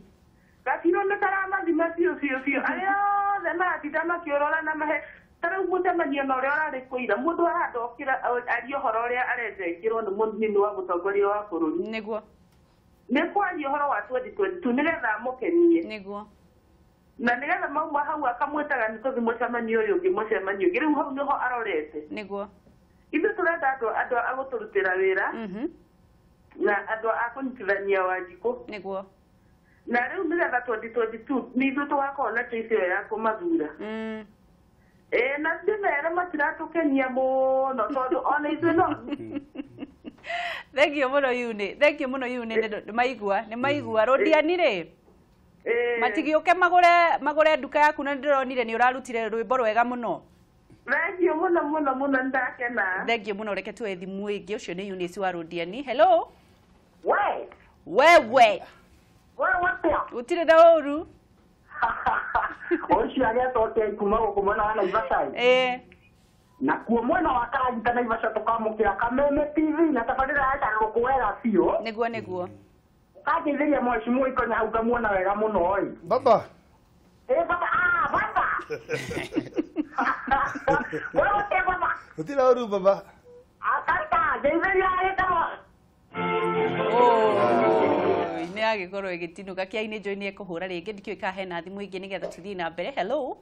gaciro nĩ karamathima biũ biũ biũ arĩa othe maratinda makĩũrora na mahe ta rĩu mũcemanio na ũrĩa ũrarĩ kũira mũndũ aranda okĩra arie ũhoro ũrĩa arenda ĩkĩrwo nĩ mũnini wa mũtongoria wa bũrũri. Nĩguo. Nĩ kwaria ũhoro wa 2022 nĩgetha amũkenie. Nĩguo. Na nĩgetha mauma hau akamwĩtaga nĩ tũthiĩ mũcemanio ũyũ ũngĩ mũcemanio ũngĩ rĩu hau nĩho arorete. Nĩguo. Ithuĩ tũrenda andũ a gũtũrutĩra wĩra na andũ a kũnyitithania Wanjikũ. Nĩguo. Na rĩu nĩgetha 2022 nĩ ithuĩ tũgakorwo na choice ĩyo ya kũmathura. Ĩĩ na ndĩmere matiratũkenia mũno tondũ ona ithuĩ no Thank you mũno Yuni. Thank you mũno Yuni nĩ maigua, nĩ maigua. Rũdiani rĩ. Matigĩũke magũre nduka yaku na ndĩronire nĩ ũrarutire rwĩmbo rwega mũno. Thank you mũno mũno mũno ndakena. Thank you mũno, reke tuoe thimũ ĩngĩ. Ũcio nĩ Eunice wa Rũdiani. Hello. We. Wewe. Wewe atĩa? Gũtirĩ na ũru. Ũcio agetoke kuma gũkũ mwena wa Naivasha. Ĩĩ. Na kuo mwena wa Karagita Naivasha tũkamũkĩra Kameme TV na tabarĩra ya Carũrũkũ wega biũ. Nĩguo nĩguo. Ũkangeithĩria mheshimiwa Ikonya hau ngamuona wega mũno ĩ. Baba. Ĩ baba, ah baba. Wewe atĩa baba? Gũtirĩ ũru baba. Akanta, ngeithĩria agĩtagwo. Nĩ agĩkorwo ĩgĩtinũka kĩainĩ njũĩ nĩ ekũhũra rĩngĩ ndikĩũĩ kana hena thimũ ĩngĩ nĩgetha tũthiĩ na mbere. Hello.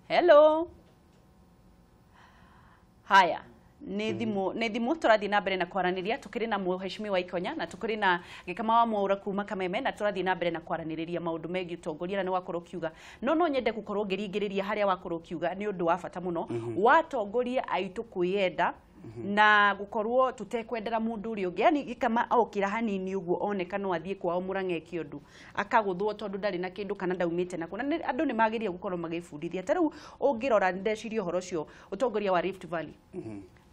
Hello. Haya, nĩ thimũ tũrathiĩ na mbere na kwaranĩria tũkĩrĩ na mheshimiwa Ikonya na tũkĩrĩ na Gĩkama wa Mwaũra kuma Kameme na tũrathiĩ na mbere na kwaranĩrĩria maũndũ megiĩ ũtongoria na nĩ wakorwo ũkiuga no nyende gũkorwo ngĩringĩrĩria harĩa wakorwo ũkiuga nĩ ũndũ wa bata mũno watongoria aitũ kwĩyenda na gukorwo tutekwendera mundu uri ungi yani Gĩkama okira hanini uguo oneka no athie kwao Murang'a eke undu akaguthwo tondu ndari na kindu kana ndaumite na kuna andu ni magirie gukorwo magibundithia ta riu ungirora ndeciria uhoro ucio utongoria wa Rift Valley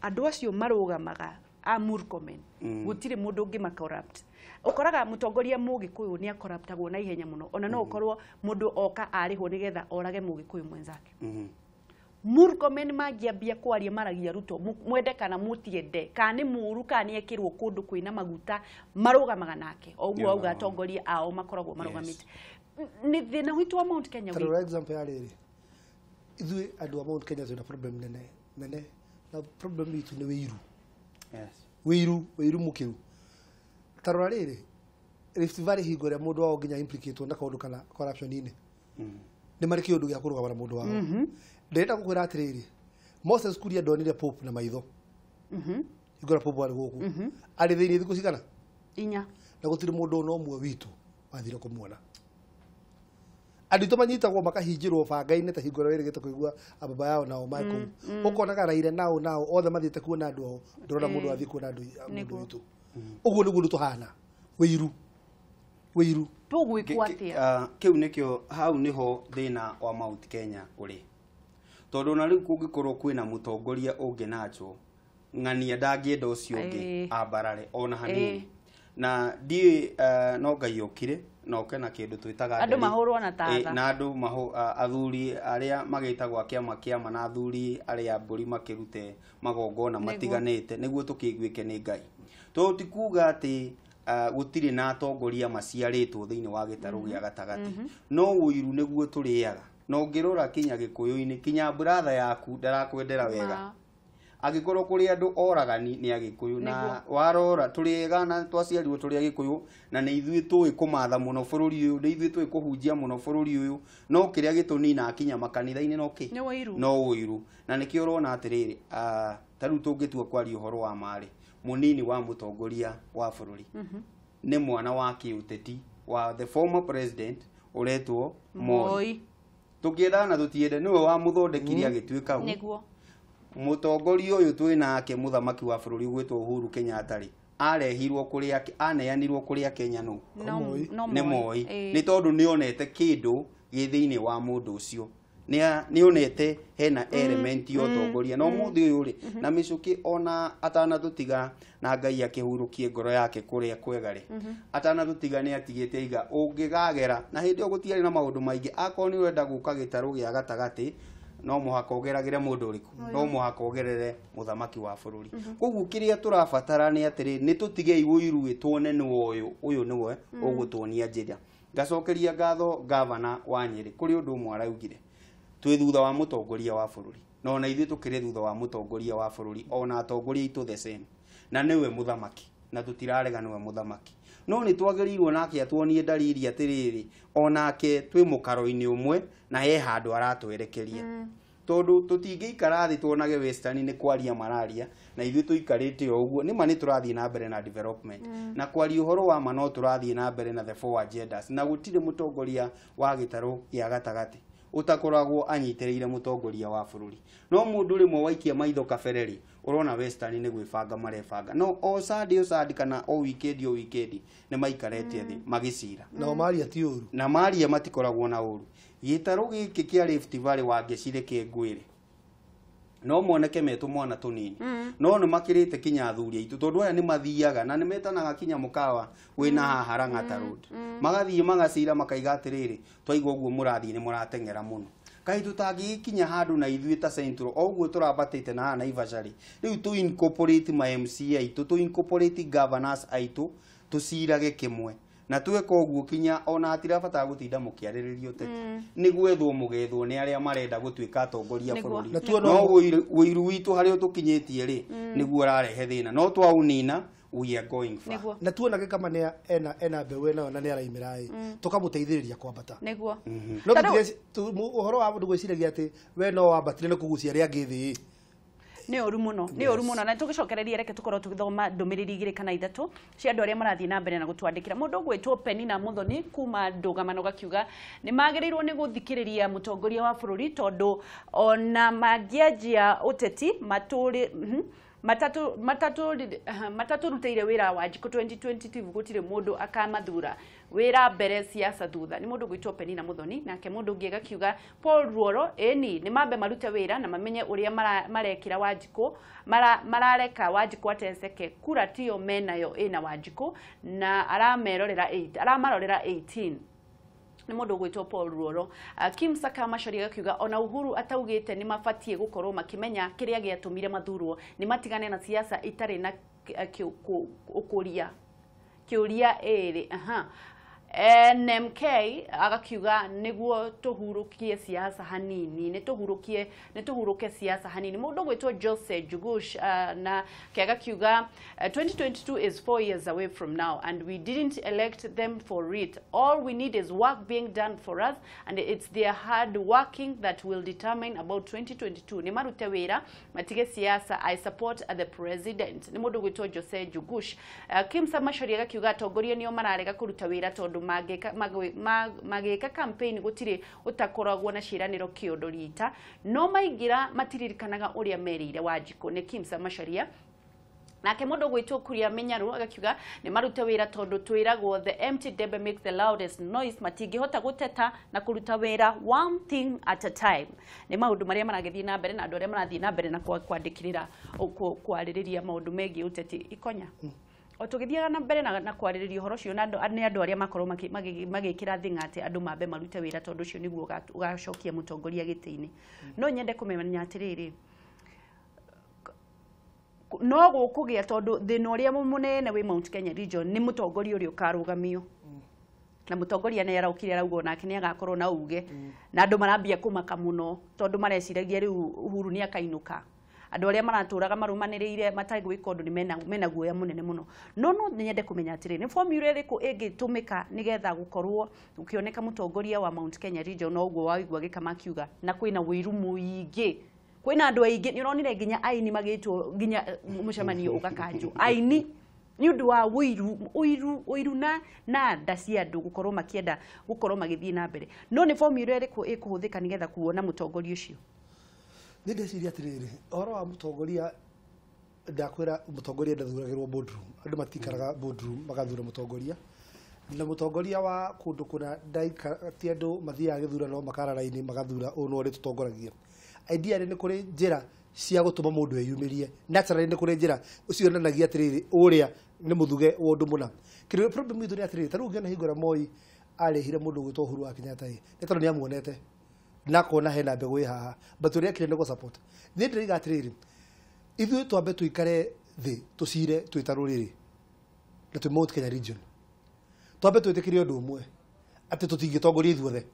andu acio marugamaga a Murkomen gutire mundu ungi ma corrupt ukoraga mutongoria mugikuyu ni akorruptagwo na ihenya muno ona no ukorwo mundu oka arihwo nigetha orage mugikuyu mwenzake. Murkomen mangiambia kwaria maragia Ruto mwende kana mutiende kana ni muru kana ni ekirwo kundu kwina maguta marugamaga nake oguo auga atongoria ao makoragwo marugamite ni thina witu wa Mount Kenya. For example ya riri ithuĩ andũ a Mount Kenya twĩna problem nene nene na problem itu ni wiru. Yes. Wiru mukiru tarora riri Rift Valley hingo ria mundu wao nginya implicate na kaundu kana corruption ini ni mari kiundu gia kurugama na mundu wao. Ndĩrenda gũkwĩra atĩrĩrĩ Moses Kuria ndonire Pope na maitho. Igora Pope arĩ gũkũ arĩ thĩinĩ thikũ cigana inya na gũtirĩ mũndũ ona ũmwe witũ wathire kũmuona. Andũ aitũ manyitagwo makahinjĩrwo banga-inĩ ta hingo ĩrĩa wĩrĩgĩte kũigua ababa yao nao Michael ũkonaga Raila nao othe mathiĩte kuona andũ ao ndũrona mũndũ athiĩ kuona andũ mũndũ witũ. Ũguo nĩguo ũndũ tũhana wĩiru wĩiru tũgwĩkwo atĩa kĩu nĩkĩo hau nĩho thĩna wa Mount Kenya ũrĩ tondu na riu kungikorwo kwina mutongoria ungi nacho ng'ania ndangĩenda ũcio ũngĩ ambarare ona hanini na ndiĩ no Ngai okire na oke na kĩndũ twĩtaga andũ mahũrwo na tatha na andũ athuri arĩa magĩtagwo kĩama kĩama na athuri arĩa mbũri makĩrute magongona matiganĩte nĩguo tũkĩiguĩke nĩ Ngai tondũ ti kuga atĩ gũtirĩ na atongoria maciarĩtwo thĩinĩ wa gĩtarũ gĩa gatagatĩ no ũiru nĩguo tũrĩaga na ũngĩrora kinya gĩkũyũ-inĩ kinya brother yaku ndarakwendera wega angĩkorwo kũrĩ andũ oragani nĩ agĩkũyũ na warora tũrĩ ega na twaciarirwo tũrĩ agĩkũyũ na nĩ ithuĩ tũĩ kũmatha mũno bũrũri ũyũ nĩ ithuĩ tũĩ kũhunjia mũno bũrũri ũyũ no kĩrĩa gĩtũnina kinya makanitha-inĩ no kĩ no ũiru na nĩkĩo ũrona atĩrĩrĩ ta rĩu tũngĩtua kwaria ũhoro wa marĩ mũnini wa mũtongoria wa bũrũri nĩ mwana wa kĩũteti wa the former president ũretwo Moi tukienda na tutiende niwe wa muthondekire agituika niguo mutongoria uyu twi nake muthamaki wa bururi gwitwo Uhuru Kenyatta ri arehirwo kuria aneanirwo kuria Kenya no ni Moi ni tondu ni onete kindu gi thiini wa mundu ucio ni onete hena element ya utongoria no muthi uyu ri na micuki ona atanatutiga na Ngai akihurukie ngoro yake kuria kwega ri atanatutiga ni atigite iga ungigagera na hindi yo gutiari na maundu maingi akorwo ni urenda guka gitaru gia gatagati no muhaka ugeragire mundu uriku no muhaka ugerere muthamaki wa bururi koguo kiria turabatara ni atiri ni tutige ũiru tuone ni uyu uyu niwe ugutuonia njira ngacokeria ngatho gavana wa Nyeri kuri undu umwe araugire twi thutha wa mutongoria wa bururi no ona ithuĩ tukiri thutha wa mutongoria wa bururi ona atongoria itũ the same na niwe muthamaki na tutirarega niwe muthamaki no ni twagĩrĩirwo nake atuonie ndariri atĩrĩrĩ onake twĩ mũkaro-inĩ ũmwe na he handũ aratwerekeria Tondu tutingĩikara thĩ tuonage Western nĩ kwaria mararia na ithuĩ tũikarĩte o ũguo. Nĩ ma nĩ tũrathiĩ na mbere na development, na kwaria ũhoro wa ma no tũrathiĩ na mbere na the four agendas, na gũtirĩ mũtongoria wa gĩtarũ gĩa gatagatĩ ũtakoragwo anyitĩrĩire mũtongoria wa bũrũri. No mũndũ rĩmwe waikia maitho kabere rĩ, ũrona Western nĩ gwĩbanga marebanga, no o Sunday o Sunday kana o weekend o weekend nĩ maikarĩte thĩ magĩcira. Nao maria ti ũru. Na maria matikoragwo na ũru. Gĩtarũ gĩkĩ kĩa Rift Valley wangecire kĩngwĩre no moneke metũ mwana tũnini, no nĩ makĩrĩte kinya athuri aitũ, tondũ aya nĩ mathiaga na nĩ metanaga kinya mũkawa wĩna haha Lang'ata Road, magathiĩ magacira makaiga atĩrĩrĩ, twaigua ũguo mũrathiĩ nĩ mũrateng'era mũno, kaĩ tũtangĩgĩkinya handũ na ithuĩ ta Central o ũguo tũrambatĩte na haha Naivasha rĩ, rĩu tũ incorporate ma MCA aitũ, tũ incorporate governors aitũ, tũcirage kĩmwe na tweka ũguo kinya ona hatirabatara gũtinda mũkĩarĩrĩria ũteti, nĩ gwethwo mũgethwo nĩ arĩa marenda gũtuĩka atongoria bũrũri. No ũiru witũ harĩa tũkinyĩtie rĩ, nĩguo ũrarehe thĩna, no twaũnina we are going far. Na tuonage kama nĩ ena mbeũ ĩno na nĩ araimĩra ĩ, tũkamũteithĩrĩria kwambata. Nĩguo. No ũhoro wa mũndũ gwĩciragia atĩ we no wambatire nĩ kũgucia arĩa angĩ thĩ. Nĩ ũru mũno, nĩ ũru mũno. Na tũgĩcokereria reke tũkorwo tũgĩthoma ndũmĩrĩri igĩrĩ kana ithatũ cia andũ arĩa marathiĩ na mbere na gũtwandĩkĩra. Mũndũ ũgwĩtwo Penina Muthoni kuma ndũgamano gakiuga nĩ magĩrĩirwo nĩ gũthikĩrĩria mũtongoria wa bũrũri, tondũ ona mangĩanjia ũteti matũrĩ matatũrutĩire wĩra wa Wanjikũ 2022 gũtirĩ mũndũ akamathura, wĩra mbere siasa thutha. Nĩ mũndũ ũgwĩtwo Penina Muthoni. Nake mũndũ ũngĩ agakiuga Paul Ruoro, ĩni nĩ mambe marute wĩra na mamenye ũrĩa marekĩra Wanjikũ, marareka Wanjikũ ateceke, kura tiyo menayo ĩna Wanjikũ na aramerorera aramarorera 18. Nĩ mũndũ ũgwĩtwo Paul Ruoro. Kim Saka Macharia akiuga ona Uhuru ataugĩte nĩ mabatiĩ gũkorwo makĩmenya kĩrĩa gĩatũmire mathurwo, nĩ matigane na siasa itarĩ na ũkũria kĩũria ĩrĩ. NMK agakiuga nĩguo tũhurũkie siasa hanini, nĩ tũhurũke siasa hanini. Mũndũ ũgwĩtwo Jose Jugush na ke agakiuga 2022 is 4 years away from now and we didn't elect them for it. All we need is work being done for us and it's their hard working that will determine about 2022. Nĩ marute wĩra matige siasa. I support the president. Nĩ mũndũ ũgwĩtwo Jose Jugush. Kim Samashori agakiuga atongoria nĩo mararega kũruta wĩra tondũ magĩka campaign gũtirĩ ũtakoragwo na ciĩranĩro kĩondo rita, no maingĩra matiririkanaga ũrĩa merĩire Wanjikũ. Nĩ Kim Macharia. Nake mũndũ ũgwĩtwo Kuria Menyaru agakiuga nĩ marute wĩra tondũ twĩragwo the empty debe makes the loudest noise, matingĩhota gũteta na kũruta wĩra one thing at a time. Nĩ maũndũ marĩa maragĩthiĩ na mbere na andũ arĩa marathiĩ na mbere na kwandĩkĩrĩra kwarĩrĩria maũndũ megiĩ ũteti. Ikonya o tũgĩthiaga na mbere na kwarĩrĩria ũhoro ũcio na nĩ andũ arĩa makorwo magĩkĩra thing'a atĩ andũ mambe marute wĩra tondũ ũcio nĩguo ũgacokia mũtongoria gĩtĩ-inĩ. No nyende kũmenya atĩrĩrĩ, no gũkũgĩa tondũ thĩna ũrĩa mũnene wĩ Mount Kenya region nĩ mũtongoria ũrĩa ũkarũgamio, na mũtongoria nĩ araukire arauga onake nĩ agakorwo na uge, na andũ marambia kũmaka mũno tondũ mareciragia rĩu Uhuru nĩ akainũka. Andũ arĩa maratũraga marũmanĩrĩire matagwĩka ũndũ nĩ mena guoya mũnene mũno. No nyende kũmenya atĩrĩ, nĩ formula ĩrĩkũ ĩngĩtũmĩka nĩgetha gũkorwo gũkĩoneka mũtongoria wa Mount Kenya region no ũguo waigua Gĩkama akiuga, na kwĩna ũiru mũingĩ, kwĩna andũ aingĩ. Nĩ ũronire nginya aini magĩtwo nginya mũcemanio ũgakanjwo aini nĩ ũndũ wa ũiru na nda cia andũ gũkorwo makĩenda gũkorwo magĩthiĩ na mbere. No nĩ formula ĩrĩkũ ĩkũhũthĩka nĩgetha kuona mũtongoria ũcio? Nĩ ndeciria atĩrĩrĩ, ũhoro wa mũtongoria, ndakwĩra mũtongoria ndathuragĩrwo boardroom. Andũ matikaraga boardroom magathura mũtongoria, na mũtongoria wa kũndũ kũna ti andũ mathiaga gĩthurano makara raini magathura ũũ nĩ ũrĩa tũtongoragia. Ideally nĩ kũrĩ njĩra cia gũtũma mũndũ eyumĩrie. Naturally nĩ kũrĩ njĩra cionanagia atĩrĩrĩ, ũrĩa nĩ mũthuge wa ũndũ mũna. Kĩrĩa problem itũ nĩ atĩrĩrĩ, ta rĩu ũngĩona hingo ĩrĩa Moi arehire mũndũ ũgwĩtwo Uhuru wa Kenyatta ĩ, nĩ tondũ nĩ amuonete na kona hena mbegũ ĩ haha, but ũrĩa ekire nĩ gũ support. Niĩ ndĩroiga atĩrĩrĩ, ithuĩ twambe tũikare thĩ tũcire twĩ ta rũrĩrĩ na twĩ Mount Kenya region, twambe twĩtĩkĩre ũndũ ũmwe atĩ tũtingĩtongoria ithuothe,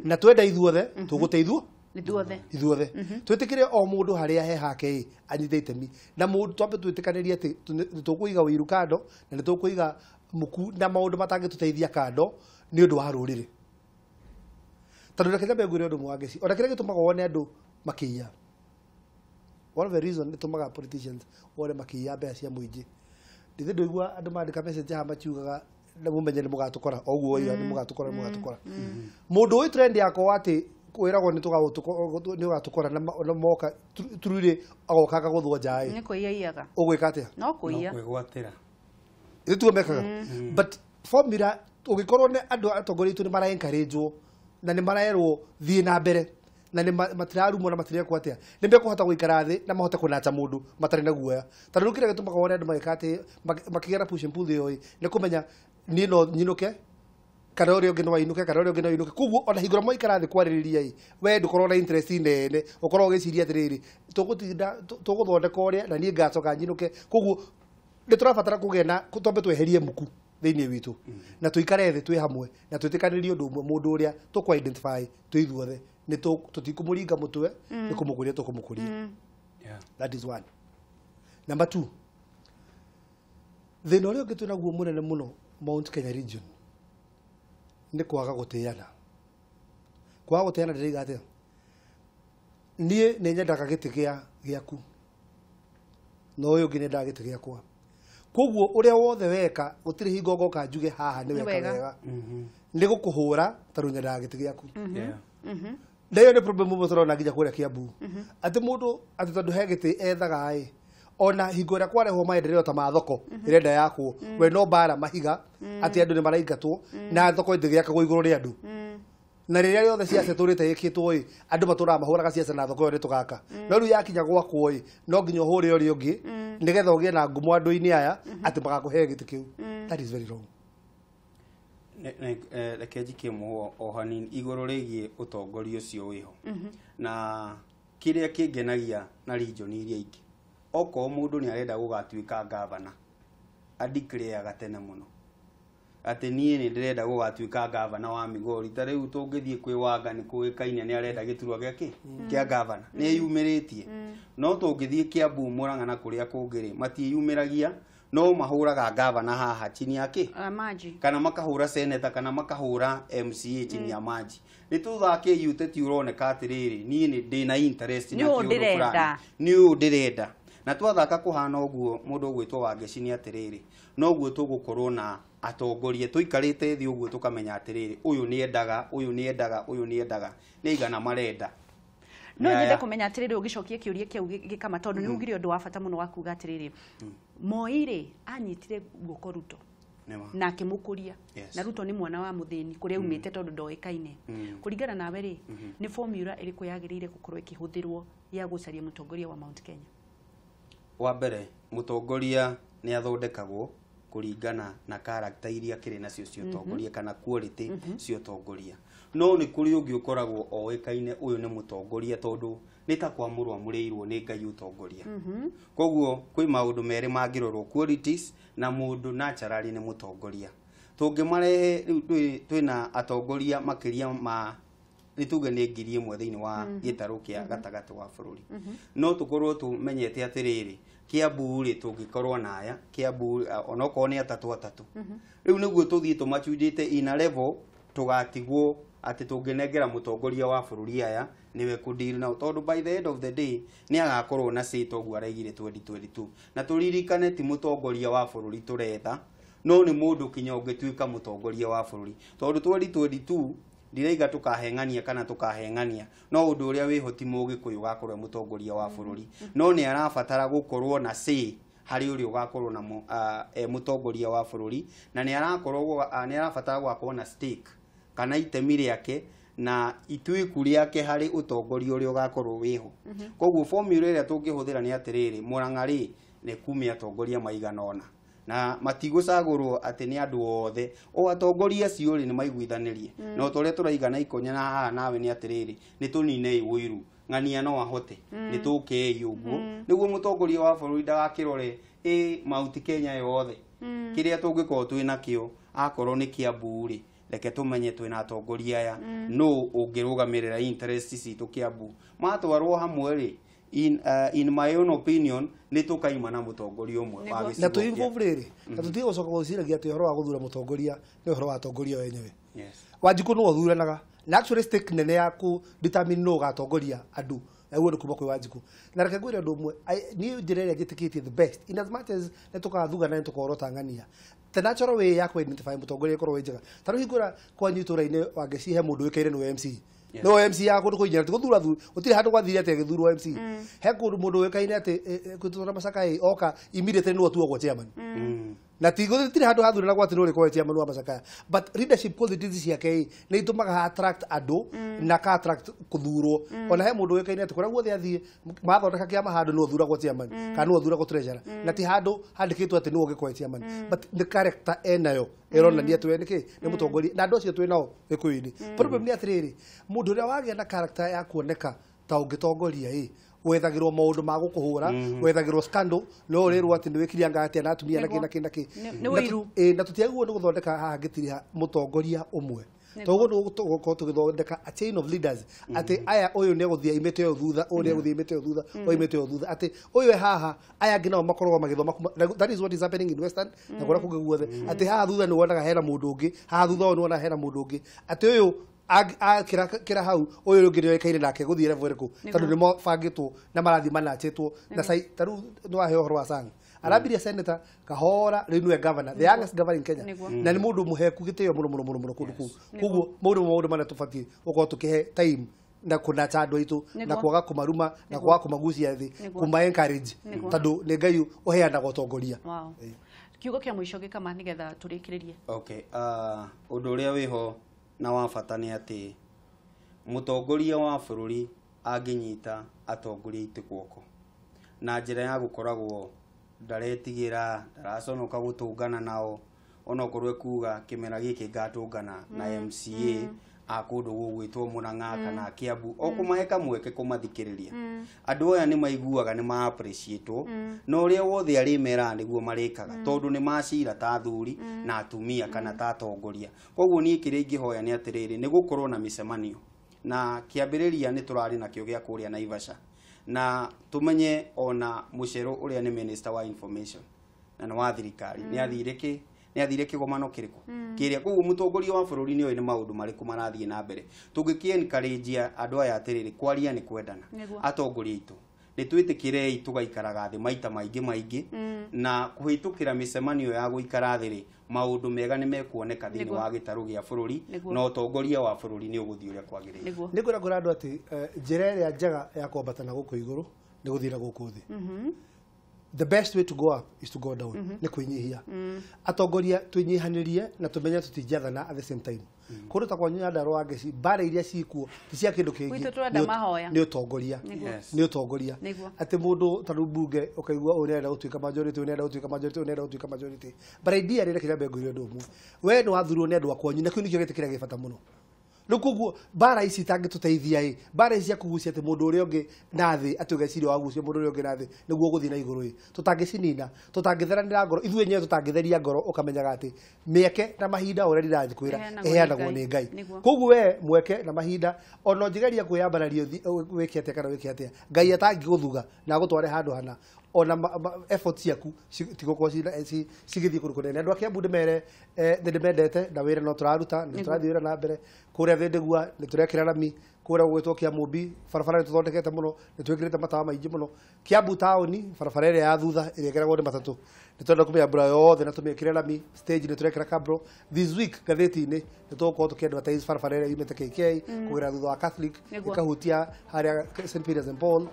na twenda ithuothe tũgũteithwo ithuothe, twĩtĩkĩre o mũndũ harĩa he hake ĩ anyite itemi, na mũndũ twambe twĩtĩkanĩrie atĩ nĩ tũkũiga ũiru kando na nĩ tũkũiga muku na maũndũ matangĩtũteithia kando nĩ ũndũ wa rũrĩrĩ. Tondũ reke nyambe ngwĩre ũndũ ũmwe wa Ngeci, ona kĩrĩa gĩtũmaga wone andũ Makĩiya. One of the reason nĩtũmaga politicians wone makĩiya mbeca cia mũingĩ. Ndithĩ ndũigua andũ mandĩka message haha makiugaga na mũmenye nĩ mũgatũkora o ũguo woiga nĩ mũgatũkora nĩ mũgatũkora. Mũndũ ũĩ trend yakwa atĩ kwĩragwo nĩ ũgatũkora na moka truly agoka akagũthwo nja ĩ. Nĩ kũiya iyaga. Ũgwĩka atĩa? No kũiya. No kwĩgwatĩra. Ithuĩ tiguo mekaga. But formula ũngĩkorwo nĩ andũ atongoria aitũ nĩ mara encourage na nĩ marerwo thiĩ na mbere na nĩ matirarumwo na matirekwo atĩa nĩ mekũhota gũikara thĩ na mahote kũnacha mũndũ matarĩ na guoya. Tondũ rĩu kĩrĩa gĩtũmaga wone andũ magĩka atĩ makĩgĩa na push and pull ĩyo ĩ nĩ kũmenya niĩ no nyinũke kana ũrĩa ũngĩ no ainũke kana ũrĩa ũngĩ no ainũke. Koguo ona hingo ĩrĩa mwaikara thĩ kwarĩrĩria ĩ we ndũkorwo na interest nene ũkorwo ũgĩciria atĩrĩrĩ tũgũtinda tũgũthondeka ũrĩa na niĩ ngacoka nyinũke. Koguo nĩ tũrabatara kũgĩa na twambe tweherie muku thĩinĩ witũ na tũikare thĩ twĩ hamwe na twĩtĩkanĩrie ũndũ ũmwe mũndũ ũrĩa tũkũ identify twĩ ithuothe nĩ tũtikũmũringa mũtwe nĩ kũmũkũria tũkũmũkũria. That is one. Number two, thĩna ũrĩa ũngĩ twĩnaguo mũnene mũno Mount Kenya region nĩ kwaga gũtĩana. Kwaga gũtĩana ndĩraiga atĩa? Niĩ nĩ nyendaga gĩtĩ gĩaku na ũyũ ũngĩ nĩendaga gĩtĩ gĩakwa. Koguo ũrĩa wothe weka gũtirĩ hingo ngoka njuge haha nĩ weka wega. Nĩ gũkũhũra tondũ nyendaga gĩtĩ gĩaku. Na ĩyo nĩ problem ĩmwe tũrona nginya kũrĩa Kiambu. Atĩ mũndũ atĩ tondũ he gĩtĩ ethaga ĩ ona hingo ĩrĩa kwarehwo maendeleo ta ma thoko ĩrenda yakwo we no mbara mahiga atĩ andũ nĩ maraingatwo na thoko ĩngĩgĩakagwo igũrũ rĩa andũ. Na rĩrĩa rĩothe ciaca tũrĩte ĩkĩtwo ĩ andũ matũraga mahũraga ciaca na thoko ĩyo nĩ tũgaka. No rĩu yakinya gwakwo ĩ no nginya ũhũre ũrĩa ũngĩ nĩgetha ũgĩe na ngumo andũ-inĩ aya atĩ magakũhe gĩtĩ kĩu. That is very wrong. Reke njikie mũhũa o hanini igũrũ rĩgiĩ ũtongoria ũcio wĩho na kĩrĩa kĩngenagia na region iria ingĩ. Okorwo mũndũ nĩ arenda gũgatuĩka gavana adeclareaga tene mũno atĩ niĩ nĩ ndĩrenda gũgatuĩka gavana wa Migori. Ta rĩu tũngĩthiĩ kwĩ Wanga nĩ kũĩkaine nĩ arenda gĩturwa gĩakĩ kĩa gavana nĩ eyumĩrĩtie. No tũngĩthiĩ Kiambu, Murang'a na kũrĩa kũngĩ rĩ matiĩyumĩragia no mahũraga gavana haha chini ya kĩ maji kana makahũra senator kana makahũra MCA chini ya maji. Nĩ tũthake ũteti ũroneka atĩrĩrĩ niĩ nĩ ndĩna interest na kĩũndũ fulani nĩ ũyũ ndĩrenda. Na twathaka kũhana ũguo mũndũ ũgwĩtwo Wangeci nĩ atĩrĩrĩ noguo tũgũkorwo na atongoria tũikarĩte thĩ ũguo tũkamenya atĩrĩrĩ ũyũ nĩ endaga ũyũ nĩ endaga ũyũ nĩ endaga nĩ igana marenda. No nyende kũmenya atĩrĩrĩ ũgĩcokia kĩũria kĩu gĩkama tondũ nĩ ugire ũndũ wa bata mũno wa kuga atĩrĩrĩ Moi rĩ anyitire guoko Ruto na akĩmũkũria na Ruto nĩ mwana wa mũthĩni kũrĩa aumĩte tondũ ndoĩkaine. Kũringana nawe rĩ nĩ formula ĩrĩkũ yagĩrĩire gũkorwo ĩkĩhũthĩrwo ya gũcaria mũtongoria wa Mount Kenya? Wa mbere mũtongoria nĩ athondekagwo kũringana na character iria kĩrĩ nacio cia ũtongoria kana quality cia ũtongoria. No nĩ kũrĩ ũngĩ ũkoragwo oĩkaine ũyũ nĩ mũtongoria tondũ nĩ ta kwamũrwo amũrĩirwo nĩ Ngai ũtongoria. Koguo kwĩ maũndũ merĩ mangĩrorwo qualities na mũndũ naturally nĩ mũtongoria. Tũngĩmarehe rĩu twĩna atongoria makĩria ma nĩ tuge nĩ 1,000 thĩinĩ wa gĩtarũ kĩa gatagatĩ wa bũrũri. No tũkorwo tũmenyete atĩrĩrĩ Kiambu rĩ tũngĩkorwo na aya Kiambu onokorwo nĩ atatũ atatũ. Rĩu nĩguo tũthiĩ tũmachunjĩte in a level tũgatigwo atĩ tũngĩnengera mũtongoria wa bũrũri aya nĩwe kũdeal nao tondũ by the end of the day nĩ agakorwo na say toguo araigire 2022. Na tũririkane ti mũtongoria wa bũrũri tũretha no nĩ mũndũ kinya ũngĩtuĩka mũtongoria wa bũrũri tondũ 2022 ndiraiga tukaheng'ania kana tukaheng'ania no ũndũ ũrĩa wĩho ti mũgĩkũyũ ũgakorwo mũtongoria wa bũrũri no nĩ arabatara gũkorwo na say harĩ ũrĩa ũgakorwo na mũtongoria wa bũrũri na nĩ arakorwo nĩ arabatara gũgakorwo na stake kana itemi rĩake na ituĩku rĩake harĩ ũtongoria ũrĩa ũgakorwo wĩho. Koguo formula ĩrĩa tũngĩhũthĩra nĩ atĩrĩrĩ Murang'a rĩ nĩ kumia atongoria maigana ũna na matigũcagũrwo atĩ nĩ andũ othe o atongoria acio rĩ nĩ maiguithanĩrie no tũrĩa tũraigana ikonya na haha nawe nĩ atĩrĩrĩ nĩ tũninei ũiru ng'ania no ahote nĩ tũkei ũguo nĩguo mũtongoria wa bũrũri ndagakĩrore ĩ Mount Kenya yothe kĩrĩa tũngĩkorwo twĩ nakĩo akorwo nĩ Kiambu rĩ reke tũmenye twĩna atongoria aya no ũngĩrũgamĩrĩra interest citũ Kiambu matwarwo hamwe rĩ in my own opinion nĩ tũkaima na mũtongoria ũmwe wa gĩcigo na tũ involve rĩrĩ na tũtige gũcoka gwĩciragia atĩ ũhoro wa gũthura mũtongoria nĩ ũhoro wa atongoria wenyewe. Wanjikũ nĩwe ũthuranaga na actually stake nene ya kũ determine nũ ũgatongoria andũ Naguo nĩ kuma kwĩ Wanjikũ. Na reke ngwĩre ũndũ ũmwe, niĩ njĩra ĩrĩa njĩtĩkĩtie the best, in as much as nĩ tũkathugana nĩ tũkorota ng'ania, the natural way ya kũ-identify mũtongoria ĩkorwo ĩ njega. Ta rĩu hingũra kwanyu itũra-inĩ Wangeci he mũndũ ũĩkaine nĩwe MC. No MC ya kũndũ kũingĩ ti gũthura thuri, gũtirĩ handũ gwathire atĩ agĩthurwo MC. He kũndũ mũndũ ũĩkaine atĩ kwĩtũra Macaka ĩ oka immediately nĩwe ũtuagwo chairman. Na ti gũtirĩ handũ hathuranagwo atĩ nĩ ũrĩkorwo chairman wa Macakaya, but leadership qualities ciake ĩ nĩ itũmaga attract andũ na ka attract kũthurwo. Ona he mũndũ ũĩkaine atĩ kũrĩa guothe athiĩ mathondeka kĩama handũ nĩwe ũthuragwo chairman kana nĩwe ũthuragwo treasurer, na ti handũ handĩkĩtwo atĩ nĩwe ũngĩkorwo chairman, but nĩ character enayo ĩronania atĩ we nĩkĩ nĩ mũtongoria, na andũ acio twĩ nao Gĩkũyũ-inĩ. Problem nĩ atĩrĩrĩ, mũndũ ũrĩa wagĩa na character ya kuoneka ta ũngĩtongoria ĩ wethagĩrwo maũndũ ma gũkũhũra, wethagĩrwo scandal, no ũrĩrwo atĩ nĩ wĩkire anga atĩa na atumia na kĩ na kĩ na kĩ. Nĩ ũiru. Na tũtiagĩrĩirwo nĩ gũthondeka haha ngĩtiriha mũtongoria ũmwe. Toguo nĩ gũkorwo tũgĩthondeka a chain of leaders, atĩ aya ũyũ nĩ egũthiĩ aimĩte ũyũ thutha, ũyũ nĩ egũthiĩ aimĩte ũyũ thutha, ũyũ aimĩte ũyũ thutha, atĩ ũyũ e haha, aya angĩ nao makoragwo magĩthoma kuma. That is what is happening in Western na kũrĩa kũngĩ guothe, atĩ haha thutha nĩ wonaga hena mũndũ ũngĩ, haha thutha ũyũ nĩ wonaga hena mũndũ ũngĩ, atĩ ũyũ akĩra hau ũyũ ũngĩ nĩoĩkaine nake gũthiĩ level ĩrĩkũ, tondũ nĩ mabangĩtwo na marathiĩ manachĩtwo na ta rĩu nĩ waheo ũhoro wa Sang, arambirie senator kahora, rĩu nĩwe governor, the youngest governor in Kenya, na nĩ mũndũ mũheku gĩtĩo mũno mũno mũno mũno kũndũ kũu. Koguo maũndũ marĩa tũbatiĩ gũkorwo tũkĩhe time na kũnacha andũ aitũ na kwaga kũmaruma na kwaga kũmagucia thĩ, kũma encourage, tondũ nĩ Ngai ũheanaga ũtongoria. Kiugo kĩa mũico Gĩkama nĩgetha tũrĩkĩrĩrie. Okay, ũndũ ũrĩa wĩho na wa bata nĩ atĩ mũtongoria wa bũrũri angĩnyita atongoria aitũ guoko na njĩra ya gũkoragwo ndaretigĩra, ndaraconoka gũtũngana nao, onokorwo ekuga kĩmera gĩkĩ ngatũngana na MCA a kũndũ gũgwĩtwo Murang'a kana Kiambu, o kũmahe kamweke kũmathikĩrĩria. Andũ aya nĩ maiguaga nĩ ma appreciate-wo, na ũrĩa wothe arĩmeraga nĩguo marĩkaga, tondũ nĩ macira ta athuri na atumia kana ta atongoria. Koguo niĩ kĩrĩa ingĩhoya nĩ atĩrĩrĩ, nĩ gũkorwo na mĩcemanio, na kĩambĩrĩria nĩ tũrarĩ nakĩo gĩa kũrĩa Naivasha, na tumenye ona Mũcero ũrĩa nĩ minister wa information na nĩ wa thirikari nĩ athire kĩ nĩ athire kĩgomano kĩrĩkũ kĩrĩa. Koguo mũtongoria wa bũrũri nĩ oĩ nĩ maũndũ marĩkũ marathiĩ na mbere. Tũngĩkĩ encourage andũ aya atĩrĩrĩ, kwaria nĩ kwendana, atongoria aitũ nĩ twĩtĩkĩrei tũgaikaraga thĩ maita maingĩ maingĩ, na kũhĩtũkĩra mĩcemanio ya gũikara thĩ rĩ, maũndũ mega nĩ mekuoneka thĩinĩ wa gĩtarũ gĩa bũrũri, na ũtongoria wa bũrũri nĩ ũgũthiĩ ũrĩa kwagĩrĩire. Nĩ ngwĩra ngwĩra andũ atĩ njĩra ĩrĩa njega ya kwambata na gũkũ igũrũ nĩ gũthiĩ na gũkũ thĩ. The best way to go up is to go down. Nĩ kwĩnyihia. Atongoria twĩnyihanĩrie na tũmenye tũtingĩathana at the same time. Kũndũ ta kwanyu Nyandarua Wangeci, mbara iria cikuo ti cia kĩndũ kĩngĩ, nĩ ũtongoria. Nĩ ũtongoria. Atĩ mũndũ ta rĩu mbunge ũkaigua ũyũ nĩarenda gũtuĩka majority, ũyũ nĩarenda gũtuĩka majority, ũyũ nĩarenda gũtuĩka majority. But idea rĩ, reke nyambe ngwĩre ũndũ ũmwe. We nĩ wathurwo nĩ andũ a kwanyu, na kĩu nĩkĩo gĩtĩ kĩrĩa gĩ bata mũno. Rĩu koguo mbara ici itangĩtũteithia ĩ, mbara ici cia kũgucia atĩ mũndũ ũrĩa ũngĩ na thĩ, atĩ ũgeciria wagucia mũndũ ũrĩa ũngĩ na thĩ nĩguo ũgũthiĩ na igũrũ ĩ, tũtangĩcinina, tũtangĩtheranĩra ngoro, ithuĩ enyewe tũtangĩtheria ngoro, ũkamenyaga atĩ mĩeke na mahinda ũrĩa ndĩrakwĩra ĩheanagwo nĩ Ngai. Koguo we mweke na mahinda ona ũngĩgeria kwĩyambararia wĩke atĩa kana wĩke atĩa, Ngai atangĩgũthuga na agũtware handũ hana, ona effort ciaku tigũkorwo cigĩthiĩ kũndũ kũnene. Andũ a Kiambu ndĩmere nĩ ndĩmendete na wĩra no tũraruta, nĩ tũrathiĩ wĩra na mbere. Kũrĩa Thĩndĩgua nĩ tũrekĩra rami, kũrĩa gũgwĩtwo Kĩamũmbi barabara nĩ tũthondekete mũno, nĩ twĩkĩrĩte matawa maingĩ mũno. Kiambu taũni barabara ĩrĩa ya thutha ĩrĩa ĩgeragwo nĩ matatũ nĩ tũrenda kũmĩambũra yothe na tũmĩkĩre rami, stage nĩ tũrekĩra cabro. This week ngathĩti-inĩ nĩ tũgũkorwo tũkĩ advertise barabara ĩrĩa yumĩte KK kũgerera thutha wa Catholic ĩkahutia harĩa St Peter's and Paul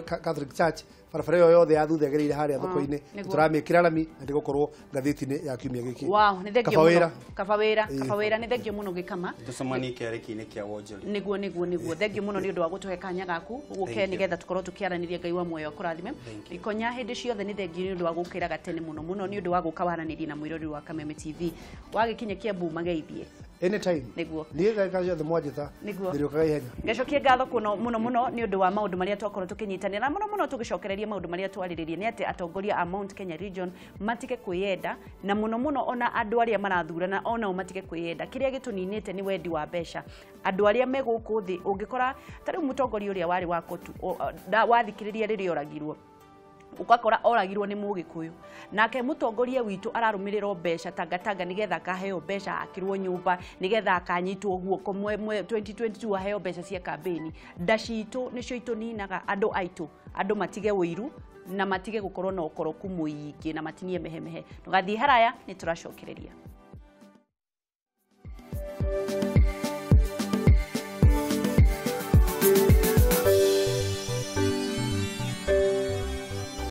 Catholic Church, barabara ĩyo yothe ya thutha ĩgereire harĩa thoko-inĩ tũramĩkĩra rami na ndĩgũkorwo ngathĩti-inĩ ya kiumia gĩkĩ. Wow, nĩ thengio mũno. Kaba wĩra, kaba wĩra, nĩ thengio mũno Gĩkama. Tũcemanie kĩarĩki-inĩ kĩa wonjoria. Nĩguo nĩguo nĩguo. Thengio mũno nĩ ũndũ wa gũtũhe kanya gaku ũgũke nĩgetha tũkorwo tũkĩaranĩria. Ngai wa muoyo akũrathime. Ikonya hĩndĩ ciothe nĩ thengio nĩ ũndũ wa gũkĩraga tene mũno mũno nĩ ũndũ wa gũka waranĩria na mwĩroreri wa Kameme TV. Wagĩkinya Kiambu mageithie. Anytime. Nĩguo. Niĩ ndagĩka ciothe mwanjĩta. Nĩguo. Ndĩrĩũkaga ihenya. Ngacokia ngatho kuno mũno mũno nĩ ũndũ wa maũndũ marĩa twakorwo tũkĩnyitanĩra na mũno mũno tũgĩcokereria maũndũ marĩa twarĩrĩria nĩ atĩ atongoria a Mount Kenya Region matige kwĩyenda, na mũno mũno ona andũ arĩa marathurana onao matige kwĩyenda. Kĩrĩa gĩtũninĩte nĩ wendi wa mbeca. Andũ arĩa me gũkũ thĩ ũngĩkora ta rĩu mũtongoria ũrĩa warĩ wa Kotu wathikĩrĩria rĩrĩa oragirwo, Ũgakora oragirwo nĩ Mũgĩkũyũ, nake mũtongoria witũ ararũmĩrĩrwo mbeca tangatanga nĩgetha akaheo mbeca akĩrwo nyũmba, nĩgetha akanyitwo guoko mwe 2022 aheo mbeca cia kambĩni. Nda citũ nĩcio itũninaga andũ aitũ. Andũ matige ũiru na matige gũkorwo na ũkoroku mũingĩ na matinie mehemehe. Ndũgathiĩ haraya, nĩ tũracokereria.